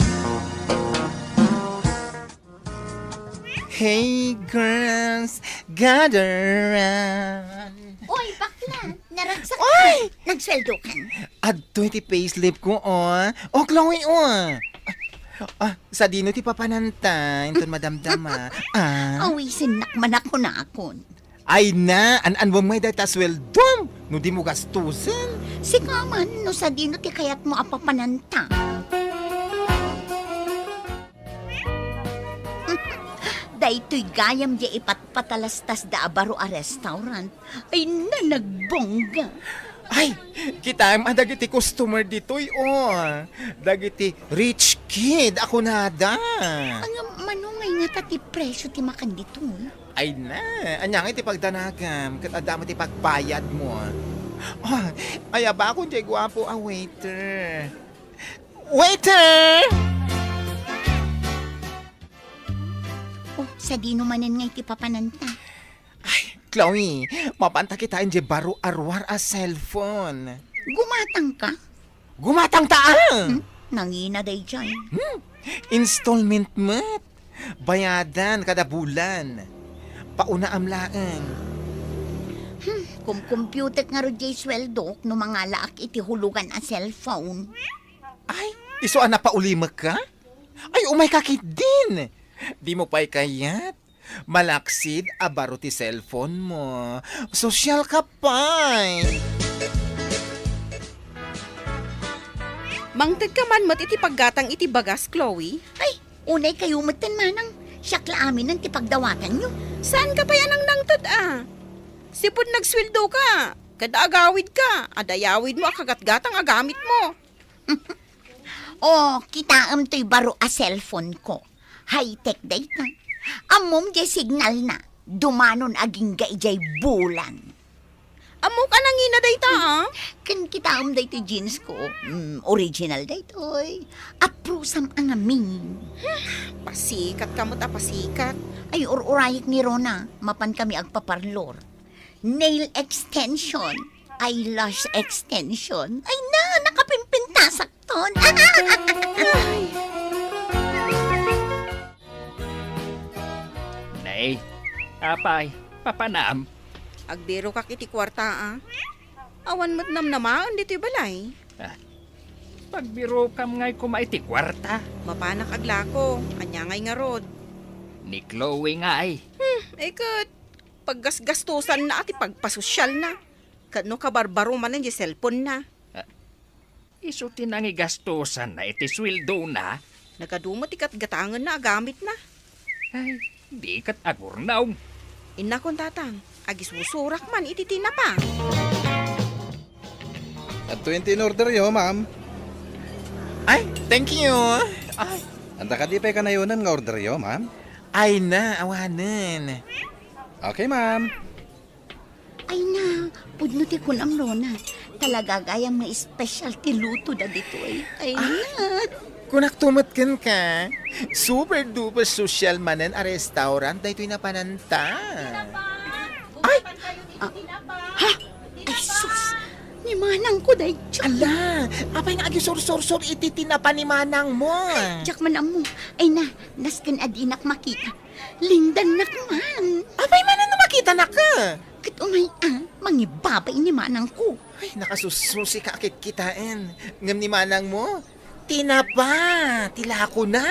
Hey, girls, gather round. Oy, bakla, naragsak ka. Oy! Nagsueldokan. Adtoy ti payslip ko, oh. Oh, Chloe, oh. Ah, sadino ti papananta? Inton madamdama. Ah. Awisennak man a kunakon. Ay na, an-anwem ngay dayta sueldom no dimo gastusen. Sika man, no sadino ti kayatmo a papananta? Daytoy gayam diay ipatpatalastasda a baro a restaurant. Ay na, nagbongga. Ay, kitaem a dagiti customer ditoy, oh. Dagiti rich kid a kunada. Ay, mano ngay ngata ti presio ti makan ditoy? Ay na, ania ngay ti pagdanagam ket adda met ti pagbayadmo? Oh, ay, abakon diay guapo a waiter. Waiter! Oh, sadino manen ngay ti papananta? Ay, Chloe, mapanta kitaen diay baro a ruar a cellphone. Gumatang ka? Gumatang ta, ah! Hmm? Nangina daydiay. Hmm? Installment met. Bayadan kada bulan. Pauna am laeng. Hmm, kumkumpiutek ngarud diay sueldok no mangalaak iti hulugan a cellphone. Ay, isu a napaulimekka? Ay, umayka ketdin. Dimo pay kayat? Malaksid a baro ti cellphone mo. Sosyal ka pay. Mangted ka man met iti paggatang iti bagas, Chloe? Ay, unay kayo metten, manang. Siak la aminen ti pagdawatanyo. Saan ka pay a nangnangted, a? Sipud nagsueldo ka, kada agawid ka, adda yawid mo a kagatgatang a gamit mo. Oh, kitaem toy baro a cellphone ko. High-tech dayta. Ammom diay signalna, dumanon agingga idiay bulan. Ammok a nangina dayta, a? Ken kitaem daytoy jeans ko. Mm, original daytoy. Aprusam a ngamin. Pasikat ka met a pasikat. Ay, ur-urayek ni Rona. Mapan kami agpaparlor. Nail extension, eyelash extension. Ay na, nakapimpintasak ton. Nay, apay, papanam? Agbirokak iti kuarta, a. Awan met namnamaen ditoy balay. Ah, pagbirokam ngay koma iti kuarta. Mapanak aglako, ania ngay ngarud? Ni Chloe ngay. Hmm, iket. Paggasgastosanna a ti pagpasosyalna, ket no kabarbaro manen ti cellphone-na. Ah, isu ti nangigastosanna iti sueldona? Nagadu met ti gatgatangenna a gamitna. Ay, di ket agurnaw. Innakon, Tatang, agisusurak man iti tinapa. Adtoyen ti in-orderyo, ma'am. Ay, thank you. Ay. Anta kadi pay kanayonan nga orderyo, ma'am? Ay na, awanen. Okay, ma'am. Ay na, pudno ti kunam, Rona. Talaga gayam nga espesyal ti luto dagitoy. Ay na. Kunakto met kenka, super duper sosyal manen a restaurant daytoy napananta. Ay! Ah, ha? Ay, sus! Ni manangko daytoy. Ala, apay nga agisursor-sor iti tinapa ni manangmo? Diak man ammo. Ay na, nasken a dinak makita. Lindannak man. Apay manen no Kitanaka! Ket umay a, mangibabay ni manangko. Ay, nakasussusi ka a kitkitaen. Ngem ni manangmo, tinapa, ti lakona.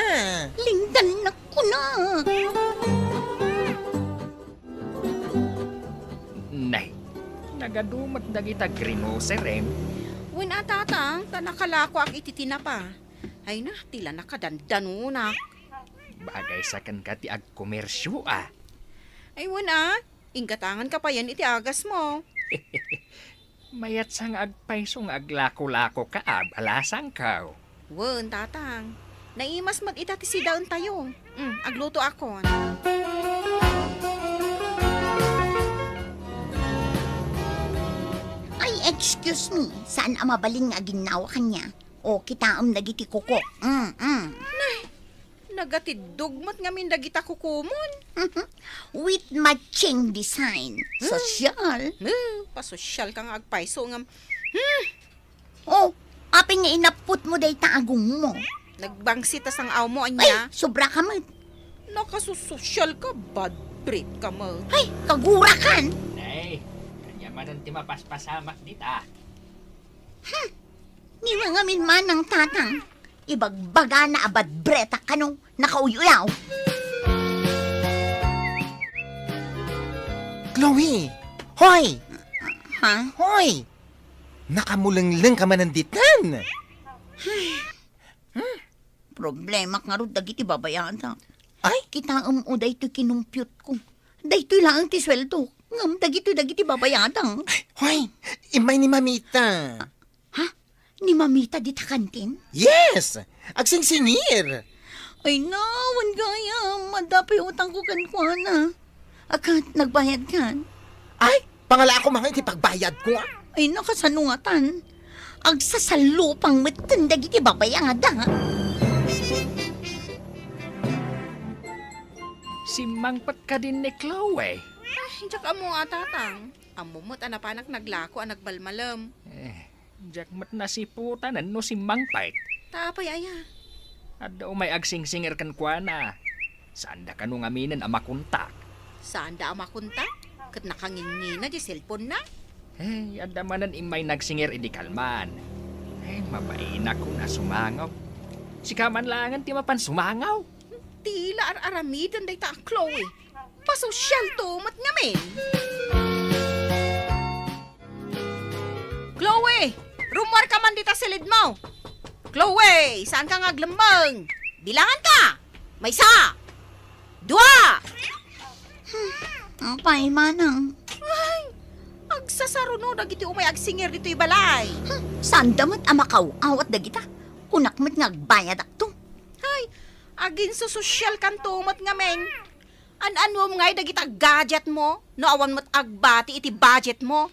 Lingdannak kuna. Nay, nagadu met dagita grinoserem? Wen a, tatang, ta nakalakoak iti tinapa. Ay na, ti la nakadandanonak. Bagay sa kenka ti agkomersio a. Ay wen a, inggatangan ka payen iti agasmo. Mayat sa nga agpayso nga aglako-lako ka a, balasangko. Wen, tatang. Naimas met ita ti sidaentayo. Mm, aglutoakon. Ay, excuse me. Saan a mabalin nga aginnawa kaniak? O, kitaem dagiti kukok. Mm, mm. Nagatiddog met ngamin dagita kukomon. With matching design. Hmm. Sosyal. Hmm, pasosyal ka nga agpayso ngem. Hmm. Oh, apay nga inapputmo dayta agongmo? Nagbangsit ta sang-awmo, ania? Ay, sobra ka met. Nakasusosyal ka, bad breath ka met. Ay, kagurakan! Nay, ania manen ti mapaspasamak dita? Hmm. Ni ngamin manang tatang, ibagbagana a bad breath a kano, nakauyaw. Chloe! Hoy! Ha? Hoy! Nakamulengleng ka manen ditan! Hmm? Problemak ngarud dagiti babayadak. Ay? Kitaem o daytoy kinumpyutko. Daytoy laeng ti sueldo. Ngem dagitoy dagiti babayadak. Ay, hoy! Immay ni Mamita. Ha? Ni Mamita dita kantin? Yes! Agsingsingir! Ay na, wen gayam, adda pay utangko kenkuana. A ket, nagbayadkan? Ay, pangalakom nga iti pagbayadko, a? Ay, nakasano ngatan? Agsasalupang metten dagiti babayada. Simmangpet kadin ni Chloe? Ay, diak ammo a, tatang. Ammom met a napanak naglako a nagmalmalem. Eh, diak met nasiputanen no simmangpet. Ta apay aya? Adda umay agsingsingir kenkuana. Saanda kano ngaminen a makontak. Saanda a makontak? Ket nakangingina di cellphone-na? Eh, adda manen immay nagsingir idi kalman. Eh, mabainak a sumangaw. Sika man laengen ti mapan sumangaw. Ti la ar-aramiden dayta a Chloe. Pasosyalto met ngamin. Chloe! Rummuarka man dita silidmo! Chloe! Saanka nga aglemmeng? Bilanganka! Maysa! Dua! Apay, manang? Ay, agsasaruno dagiti umay agsingir ditoy balay. Hmm, saanda met a makaw-awat dagita. Kunak met nga agbayadakto. Ay, aginsusosyalkanto met ngamin. An-anuem ngay dagita gadgetmo no awan met agbati iti budgetmo?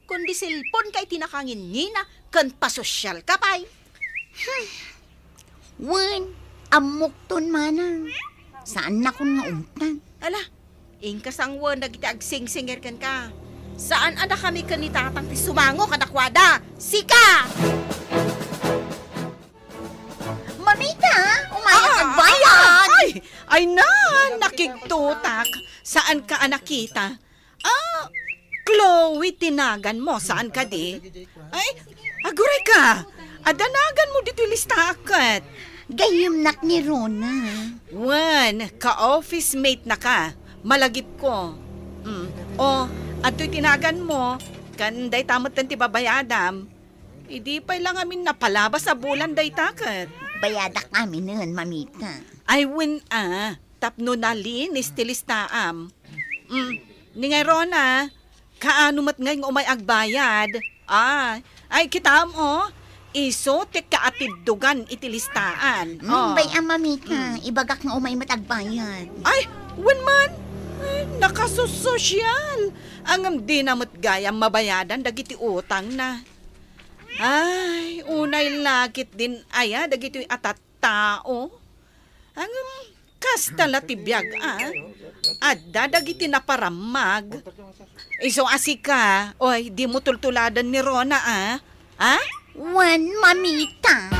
Kundi cellphone-ka iti nakangingina ken pasosyalka pay. Hmm. Wen, ammokton manang. Saannakon nga umtan. Ala, inka sanguen dagiti agsingsingir kenka. Saan a dakami ken ni tatang ti sumango kadakuada. Sika! Mamita, umay agbayad! Ay! Ay na! Nakigtotak! Saanka a nakita? Ah, Chloe ti naganmo, saan kadi? Ay, agurayka! Adda naganmo ditoy listaak ket. Gayyemnak ni Rona. Wen, ka-office mate-naka. Malagipko. Mm. O, adtoy ti naganmo, ken dayta metten ti babayadam. Idi pay la ngamin napalabas a bulan dayta ket. Bayadak aminen, mamita. Ay, wen a, tapno nalinis ti listaam. Mm, ni ngay Rona, kaano met ngay nga umay agbayad? Ah, ay, kitaem, o. Isu ti kaatiddogan iti listaan. Mm, bay-am, mamita. Mm. Ibagak nga umay met agbayad. Ay, wen man. Ay, nakasusosyal. Ngem dina met gayam mabayadan dagiti utangna. Ay, unay la ketdin aya dagitoy a tattao. Ngem, kasta la ti biag, a. Adda dagiti naparammag. Isu a sika, oy, dimo tultuladen ni Rona, a. A? Wen, mamita.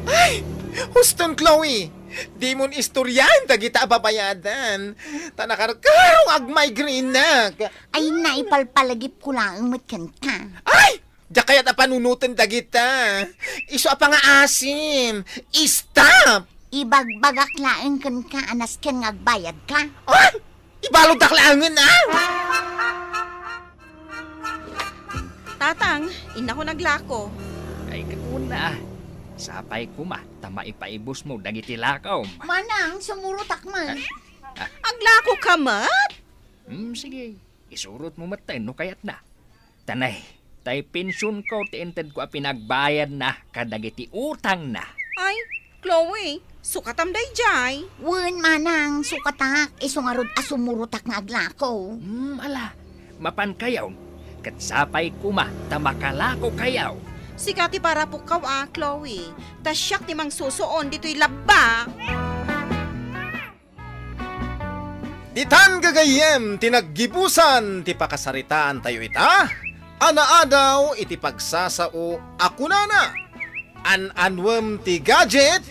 Ay! Huston, Chloe! Dimon istoryaen dagita a babayadan. Ta nakarkaro nga agmigraineak. Ay, naipalpalagipko laeng met kenka. Ay! Diak kayat a panunoten dagita. Isu a pangaasim. Stop! Ibagbagak laeng kenka a nasken nga agbayadka. Ay! Ibaluddak laengen, a! Tatang, innako naglako. Ay, ket kuna, a. Sapay koma ta maipaibusmo dagiti lakom. Manang, sumurotak man. Ah, ah. Aglakoka met? Hmm, sige. Isurotmo metten no kayatna. Tanay, tay pensionko ti intedko a pinagbayadna kadagiti utangna. Ay, Chloe, sukatam daydiay. Wen, manang, sukatak, isu ngarud a sumurotak nga aglako. Hmm, ala, mapankayon, ket sapay koma ta makalakokayo. Sika ti parapukkaw a, Chloe, ta siak ti mangsusuon ditoy labba. Ditan gagayyem ti naggibusan ti pakasaritaantayo ita, a naadaw iti pagsasao a kunana, "An-anuem ti gadget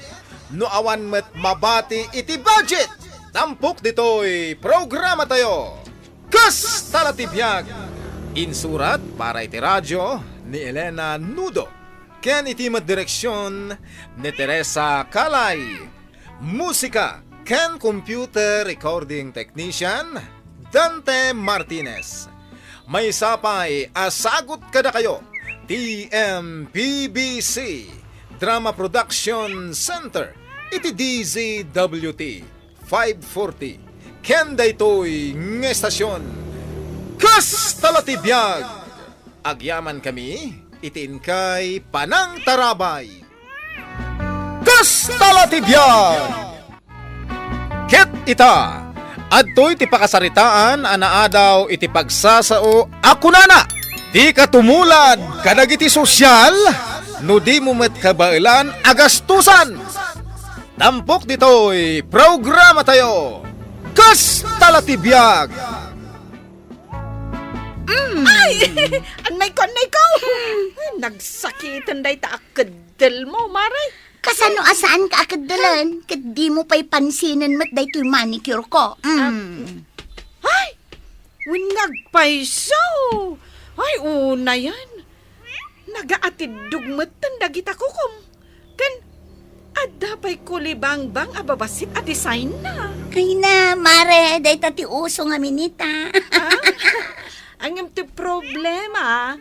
no awan met mabati iti budget." Tampok ditoy programatayo, Kasta la ti Biag. Insurat para iti radio ni Elena Nudo, ken iti met direksion ni Teresa Calay. Musika ken computer recording technician, Dante Martinez. Maysa pay a sagut kadakayo ti M P B C Drama Production Center iti D Z W T five forty. Ken daytoy nga estasion, Kasta la ti Biag. Agyamankami iti inkay panangtarabay. Kasta la ti biag! Ket ita, adtoy ti pakasaritaan a naadaw iti pagsasao a kunana, "Dika tumulad kadagiti sosyal no dimo met kabaelan a gastusan." Tampok ditoy programatayo, Kasta la ti biag! Mm. Ay! Annayko, annayko! Nagsakiten dayta a keddelmo, Mare. Kasano a saanka a keddelen? Ket dimo pay pansinen met daytoy manicure ko. Mm. Ay! Wen nga agpayso! Ay, unayen. Nagaatiddog metten dagita kukom. Ken adda pay kulibangbang a babassit a designna. Ay na, Mare, dayta ti uso ngamin ita. Ah? Ngem ti problema,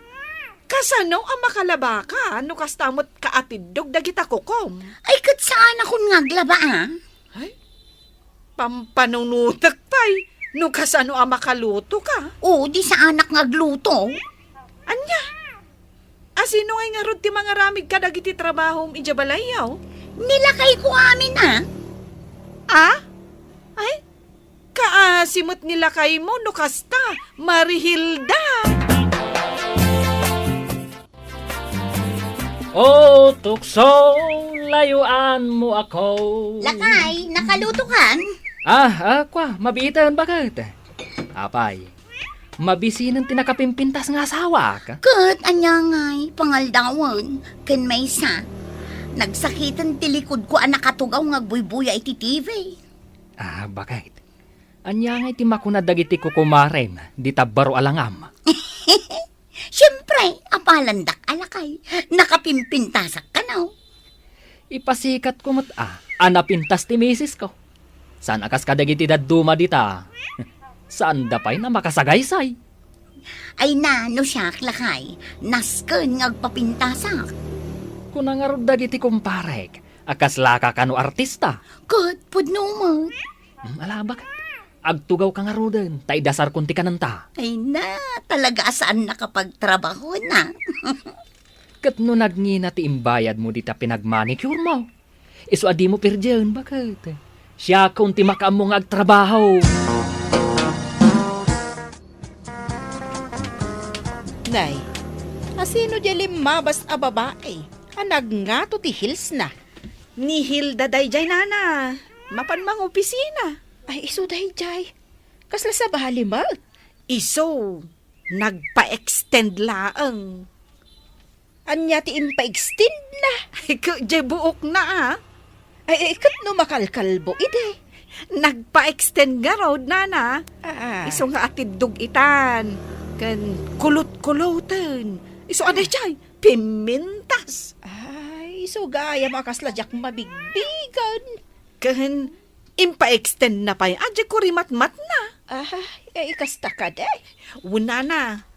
kasano a makalabaka no kasta met kaatiddog dagita kukom? Ay, ket saanakon nga aglaba, a? Ay, pampanunotek pay no kasano a makalutoka. O, di saanak nga agluto. Ania? A, sino ngay ngarud ti mangaramid kadagiti trabahom idiay balayyo? Ni lakayko amin, a. A? Ay, kaasi met ni lakaymo no kasta, Marihilda. O tukso, layuanmo ako. Lakay, nakalutokan? Ah, ah, kwa, mabiiten, baket. Apay, mabisinen ti nakapimpintas nga asawak. Ket ania ngay, pangaldawen, ken maysa, nagsakiten ti likodko a nakatugaw nga agbuybuya iti T V. Ah, baket. Ania ngay ti makuna dagiti kukumarem dita baro a langam? Siempre, apalandak a lakay, nakapimpintasak kano. Ipasikatko met a, a napintas ti misisko. Saan a kas kadagiti dadduma dita. Saanda pay a makasagaysay. Ay na, no siak, lakay, nasken nga agpapintasak. Kuna ngarud dagiti kumparek, a kaslaka kano artista. Ket pudno met. Hmm, ala, baket. Agtugawka ngaruden, ta idasarkon ti kanenta. Ay na, talaga a saannaka pagtrabahona. Ket no nagngina ti imbayadmo dita pinagmanicuremo, isu a dimo pirdien, baket. Siakon ti makaammo nga agtrabaho. Nay, a sino diay limmabas a babai a nagngato ti heelsna? Ni Hilda daydiay, nana. Mapan mangopisina. Ay, isu daydiay. Kasla sabali met. Isu, nagpa-extend laeng. Ania ti impa-extendna? Ay, ket diay buokna, a. Ay, ay, ket No makalkalbo idi, nagpa-extend ngarud, nana. Ah. Isu nga atiddog itan, ken kulot-kuloten. Isu a daydiay, pimintas. Ay, isu gayam a kasla diak mabigbigen. Ken impa-extend na pay a diay kurimatmatna. Ah, eh, kasta kadi. Wen, nana,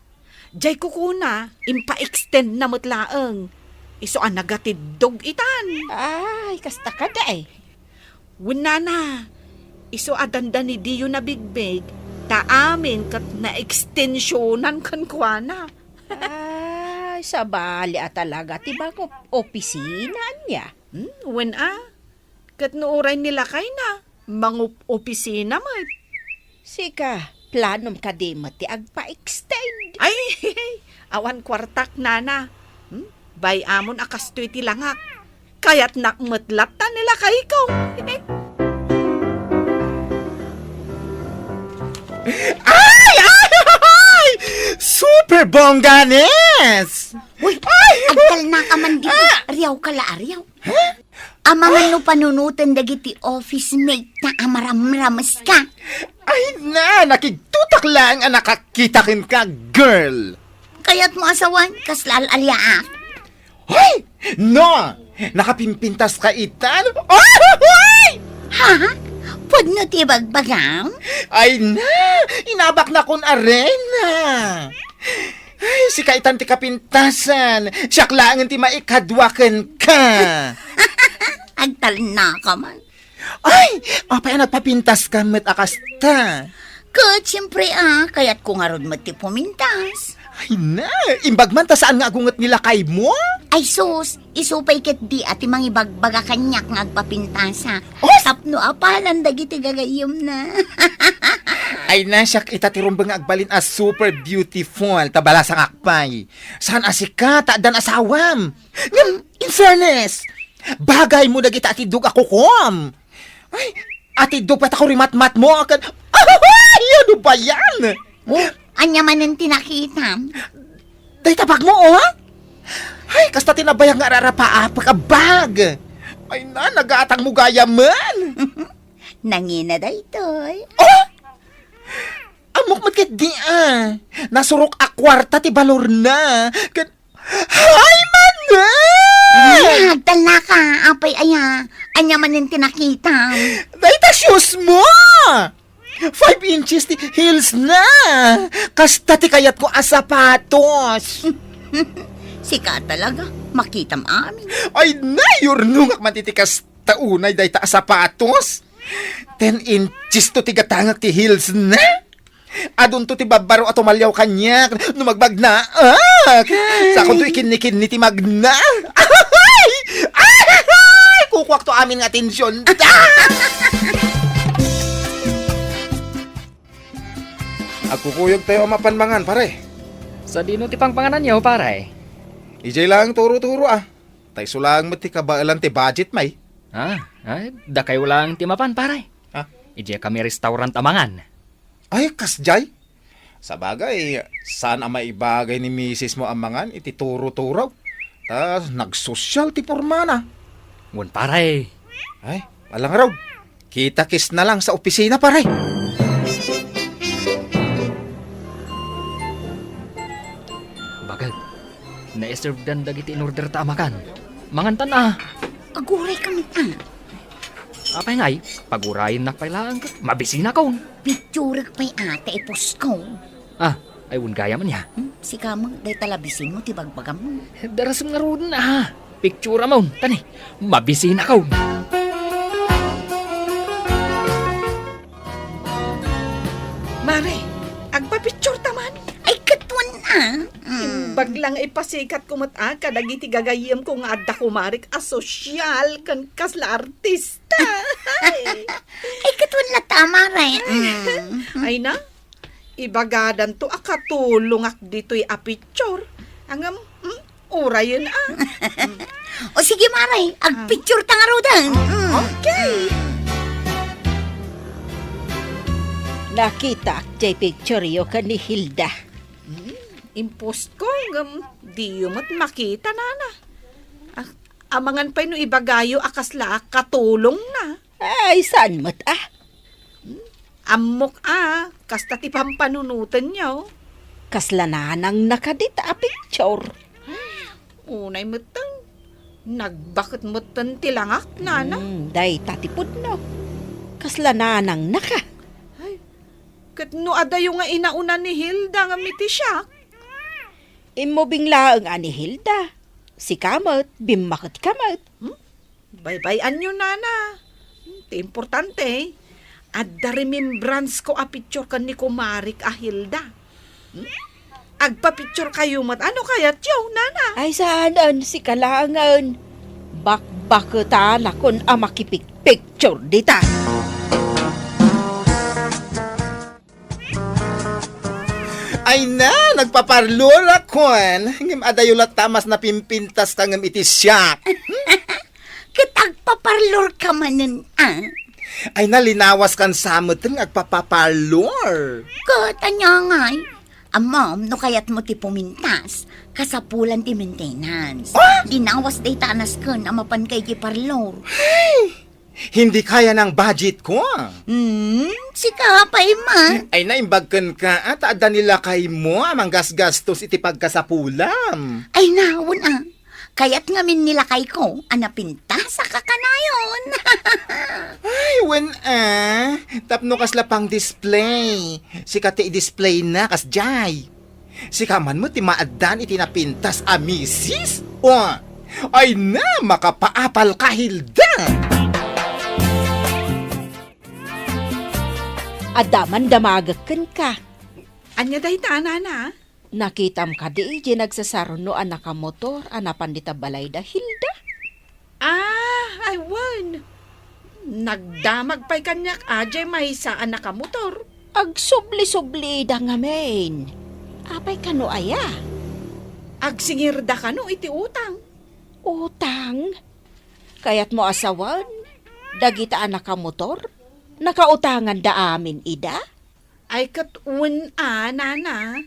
diay kukuna, impa-extend na met laeng. Isu a nagatiddog itan. Ay, kasta kadi. Wen, nana, isu a dandani diyo nabigbig, ta amin ket naekstensionan kenkuana. Ay, sabali a talaga ti bangop opisina ania? Hmm, wen a. Ket no uray ni lakayna, mangup-opisina met. Sika, planom kadi met ti agpa-extend? Ay, awan kuartak, nana. Hmm? Bay-amon a kastoy ti langak. Kayatnak met latta ni lakayko. Ay, ay, ay! Super bongganes! Uy, ay! Agtalna ka man dito. Ah! Riaw ka la, riaw. Huh? Amangan no panunoten dagiti office mate ta a maramrames ka. Ay na, nakigtutak laeng a nakakita kenka, girl. Kayatmo a sawen, kasla al-aliaak. Hoy! No! Nakapimpintas ka itan? Oy! Ha? Pudno ti bagbagam? Ay na! Inabaknakon arena! Ay, sika itan ti kapintasan. Siak laengen ti maikadua kenka. Agtalna ka man. Ay, apay a nagpapintas ka met a kasta? Ket siempre, ah, kayatko ngarud met ti pumintas. Ay na, imbag man ta saan nga agunget ni lakaymo? Ay sus, isu pay ketdi a ti mangibagbaga kaniak nga agpapintasa. Oh! Tapno apalan dagiti gagayyemna. Ay na, siak ita ti rumbeng nga agbalin a super beautiful, ta balasangak pay. Saan a sika, ta addan asawam. Ngem, in fairness, bagaymo dagita atiddog a kukuam. Ay, atiddog pay ta kurimatmatmo ken, ay, ano ba yan? Oh, ania manen ti nakitam? Dayta bagmo, oh? Ay, kasta ti nabayag nga ararapaapek a bag. Ay na, nagatangmo gayamen. Nangina daytoy. Oh! Ammok met ketdi, ah. Nasurok a kuarta ti balorna. Ken, ay, manen! Ay, agtalna ka, apay aya. Ania manen ti nakitam? Dayta shoes mo! Five inches ti heels na! Kasta ti kayatko a sapatos! Sika talaga, makitam amin. Ay, nayurnongak man ti kasta unay dayta a sapatos! Ten inches to ti gatangak ti heels na! Adunto ti babbaro a tumaliaw kaniak no magbagnaak. Ay. Sakonto ikinni-kinni ti magna. Ay! Ay! Kukuakto amin nga atensión. Agkukuyogtayo a mapan mangan, pare. Sadino ti pangpangananyo, pare? Idiay laeng turo-turo, ah. Ta isu laeng met ti kabaelan ti budget, may. Ah, ay, dakayo laeng ti mapan, pare. Ah? Idiay kami restaurant a mangan. Ay, kasdiay? Sabagay, saan a maibagay ni misis mo a mangan iti turo-turo. Ta nagsosyal ti pormana. Wen, pare. Ay, alangarod. Kita-kits na lang sa opisina, pare. Bagag, naiservedan dagiti in-order ta a makan. Mangantan a. Aguray kami, ah. Apay ngay, pagurayennak pay laeng ket mabisinakon. Picturek pay a ta iposko. Ah, ay, wen gayam ania. Hmm, sika met, dayta la bisinmo ti bagbagam. Darasem ngaruden a. Picturamon, tani, mabisinakon. Mare, agpapicture ta man. Ay, ket wen a. Mm. Imbag la nga ipasikatko met a kadagiti gagayyemko nga adda kumarek a sosyal ken kasla artista. Ay. Ay, ket wen latta, mare. Mm. Ay na, ibagadanto a katulongak ditoy a picture. Ngem, mm, urayen a. O sige, mare, agpicture ta ngaruden. Mm. Okay. Nakitaak diay picture-yo ken ni Hilda. Hmm, impostko, ngem diyo met makita, nana. Ah, Amangan pay no ibagayo a kasla a katulongna. Ay, saan met a? Ammok a, kasta ti pampanunotenyo. Kasla nanangna kadi ta a picture? Unay metten, nagbaket metten ti langak, nana. Hmm, dayta ti pudno. Kasla nanangna ka? Ay, ket no adayo nga inauna ni Hilda ngem iti siak? Immubing laeng a ni Hilda. Sika met, bimmaket ka met. Hmm? Baybay-anyo, nana. Hmm, ti importante, adda remembrance ko a picture ken ni kumarik a Hilda. Hmm? Agpa-picture kayo met. Ano kayatyo, nana? Ay, saanen, sika laengen. Bakbaketanakon a makipikpicture dita. Ay na, nagpaparlor akon. Ngem adayo latta a mas napimpintas ka ngem iti siak. Ket agpaparlor ka manen, a? Ay na, linawas kan sa met nga agpapaparlor. Ket ania ngay? Ammom, no kayatmo ti pumintas, kasapulan ti maintenance. Ah? Linawas dayta a nasken a mapan ka iti parlor. Ay! Hindi kaya ng budget ko. Hmm, sika pay man. Ay, naimbag kenka, a, ta adda ni lakaymo a manggasgastos iti pagkasapulam. Ay, naon a. Kayat ngamin ni lakayko a napintas a kakanayon. Ay, wen a. Tapno kasla pang display. Sika ti i-display na, kasjay. Sika man met ti maaddaan iti napintas a misis? O, ay na, makapaapal ka, Hilda! Adda man damagek kenka. Ania dayta, nana? Nakitam kadi diay nagsasarno a nakamotor a napan dita balay da Hilda? Ah, ay, wen. Nagdamag pay kaniak a diay maysa a nakamotor. Agsubli-subli da ngamin. Apay kano aya? Agsingir da kano iti utang. Utang? Kayatmo a sawen, dagita a nakamotor, nakautangan da amin ida? Ay, ket wen a, nana.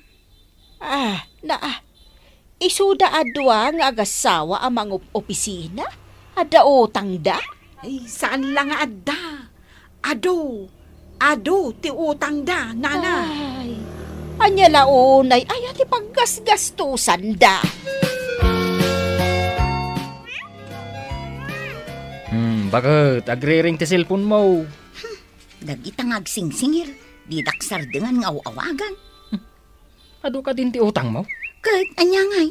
Ah, na, ah. Isuda a dua nga agassawa a mangup-opisina? Adda utangda? Ay, saan la nga adda. Adu, adu ti utangda, nana. Ay, ania la unay aya ti paggasgastusanda? Hmm, baket, agriring ti cellphone mo. Dagita nga agsingsingir, didak sardengan nga aw-awagan. Adu kadin ti utangmo? Ket, ania ngay?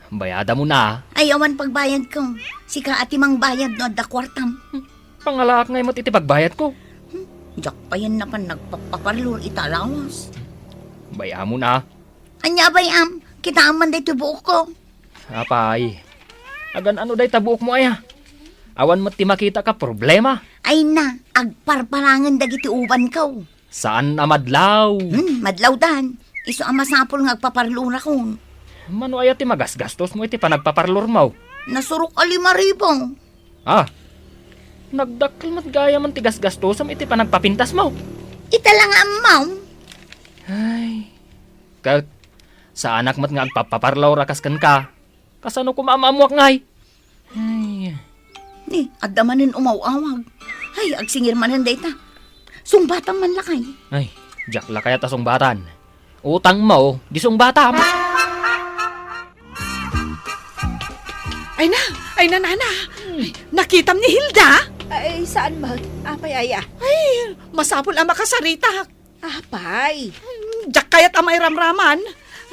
Bayadamon a. Ay, awan pagbayadko. Sika a ti mangbayad no adda kuartam. Pangalaak ngay met iti pagbayadko. Hmm, diak payen napan nagpapaparlor ita a lawas. Bay-amon a. Ania a bay-am? Kitaem man daytoy buokko. Apay, agan-ano dayta buokmo aya? Awan met ti makita ka problema. Ay na, agparparangen dagiti ubanko. Saan a madlaw. Hmm, madlawdan. Isu a masapul nga agpaparlorakon. Mano aya ti magasgastosmo iti panagpaparlormo? Nasurok a lima ribu. Ah, nagdakkel met gayamen ti gasgastom iti panagpapintasmo. Ita la nga ammom. Ay, ket, saanak met nga agpapaparlor a kas kenka. Kasano koma a maammoak ngay? Ay. Ni, adda manen umaw-awag. Ay, agsingir manen dayta. Sungbatam man lakay. Ay, diak lakay a ta sungbatan. Utangmo, di sungbatam. Ay na, ay na, nana. Ay, nakitam ni Hilda? Ay, saan man? Apay aya? Ay, masapul a makasaritak. Apay. Hmm, diak kayat a mairamraman.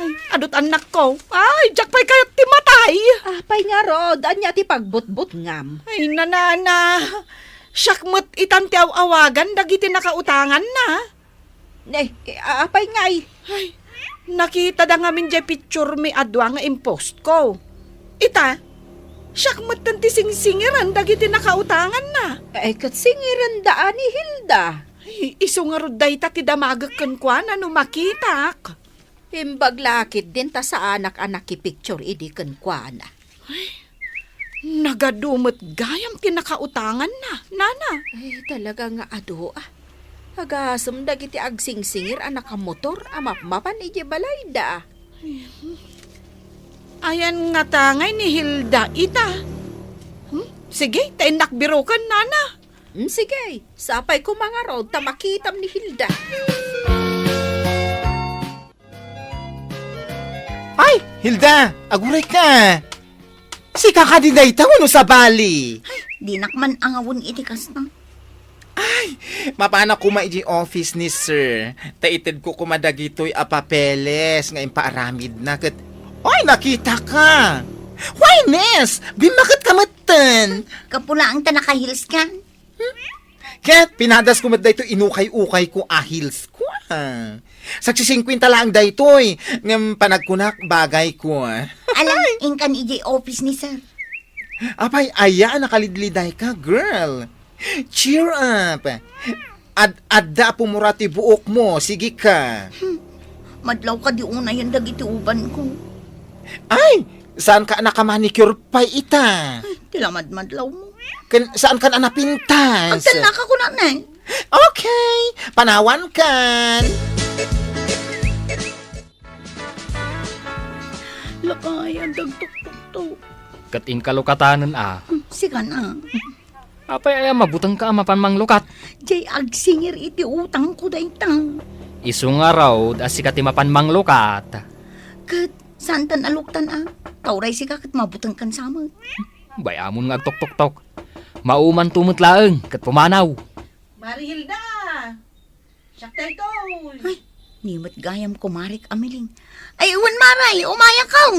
Ay, adu't annakko. Ay, diak pay kayat ti matay. Apay ngarud, ania ti pagbutbutngam? Ay, nanana. Siak met itan ti aw-awagan dagiti nakautanganna. Ne, eh, apay ngay? Ay, nakitada ngamin diay picture mi a dua nga impostko. Ita, siak metten ti singsingiran dagiti nakautanganna. Ay, ket singiranda a ni Hilda. Ay, isu ngarud dayta ti damagek kenkuana no makitak. Imbag la ketdin ta saanak a nakipicture idi kenkuana. Ay, nagadu met gayam ti nakautanganna, nana. Ay, talaga nga adu, a. Agasem dagiti agsingsingir a nakamotor a mapmapan idiay balayda. Ayan ngata ngay ni Hilda ita. Sige, ta innak biroken, nana. Mm, sige, sapay ko mangarud ta makitam ni Hilda. Ay, Hilda, aguray ka. Sika kadi dayta wenno sabali? Ay, dinak man angawen iti kasta. Ay, mapanak koma iti office ni sir. Ta itedko koma dagitoy a papeles nga impaaramidna ket, ay, nakita ka. Why, miss? Bimmaket ka metten. Kapulaan ta naka-heels ka. Ket pinadasko met daytoy inukay-ukay ko a heels ko, ah. Sagsisingkwenta laeng daytoy, ngem panagkunak bagay ko. Alam, inkan idiay office ni sir. Apay, aya a nakalidliday ka, girl. Cheer up. Ad adda a pumura ti buok mo, sige ka. Hmm. Madlaw kadi unayen dagiti uban ko. Ay, saan ka a nakamanicure pay ita? Ay, ti lamadmadlaw mo. Ken saan kan a napintas? Agtannaka kunana. Okay, panawan kan. Lakay, andagtuktok to. Ket inkalukatanen a. Hmm, sikan a. Apay aya mabutengka a mapan manglukat? Jay agsingir iti utangko dayta. Isu ngarud a sika ti mapan manglukat. Ket saantan a luktan a. Ta uray sika ket mabutengkan sa met. Bay-amon nga agtuktoktok. Maumanto met laeng ket pumanaw. Mari Hilda! Siak daytoy. Ay, ni met gayam, kumarek Ameling. Ay, wen, Maray, umayakon.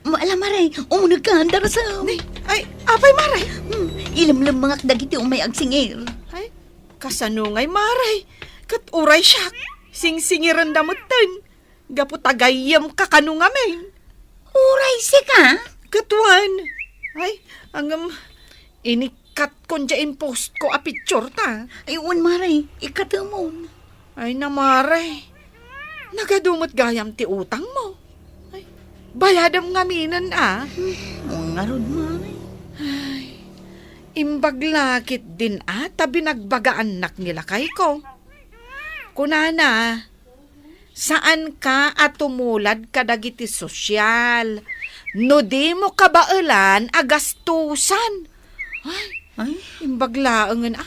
Ala, Maray, umuneg ka, darasem. Ni, ay, apay, Maray? Hmm, ilemlemmengak dagiti umay agsingir. Ay, kasano ngay, Maray? Ket uray siak, singsingirenda metten. Gapu ta gayyemka kano ngamin. Uray sika? Ket wen. Ay, ngem, inikkatkon diay impostko a picture ta. Ay, wen, Maray, ikkatemon. Ay, na, Maray. Nagadu met gayam ti utangmo. Ay, bayadem ngaminen a. Hmm, ngarud, Maray. Ay, imbag la ketdin a ta binagbagaannak ni lakayko. Kunana, saanka a tumulad kadagiti sosyal no dimo kabaelan a gastusan. Ay, ay, imbag laengen a.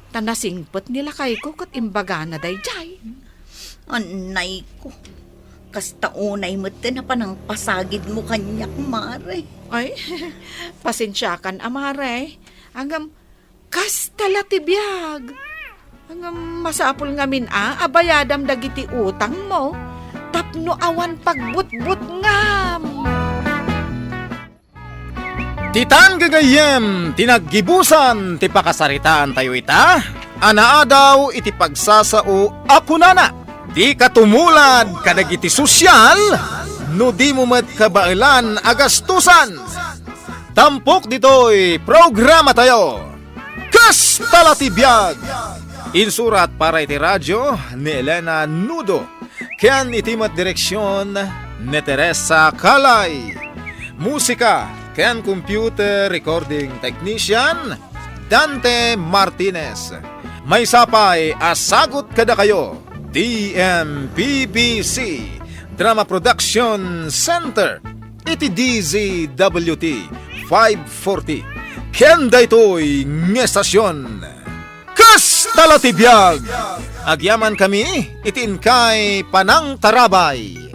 Ta nasingpet ni lakayko ket imbagana daydiay. Annayko. Kasta unay met ti napanangpasagidmo kaniak, Mare. Ay, pasensiakan a, Mare. Ngem, kasta la ti biag. Ngem masapul ngamin a, a bayadam dagiti utangmo tapno awan pagbutbutngam. Ditan gagayyem ti naggibusan ti pakasaritaantayo ita a naadaw iti pagsasao a kunana, dika tumulad kadagiti sosyal no dimo met kabaelan a gastusan. Tampok ditoy programatayo. Kasta la ti biag! Insurat para iti radio ni Elena Nudo, ken iti met direksion ni Teresa Calay. Musika ken computer recording technician, Dante Martinez. Maysa pay a sagut kadakayo, D M P B C Drama Production Center. Iti D Z W T five forty. Ken daytoy nga estasion, kasta la ti biag! Agyamankami iti inkay panangtarabay.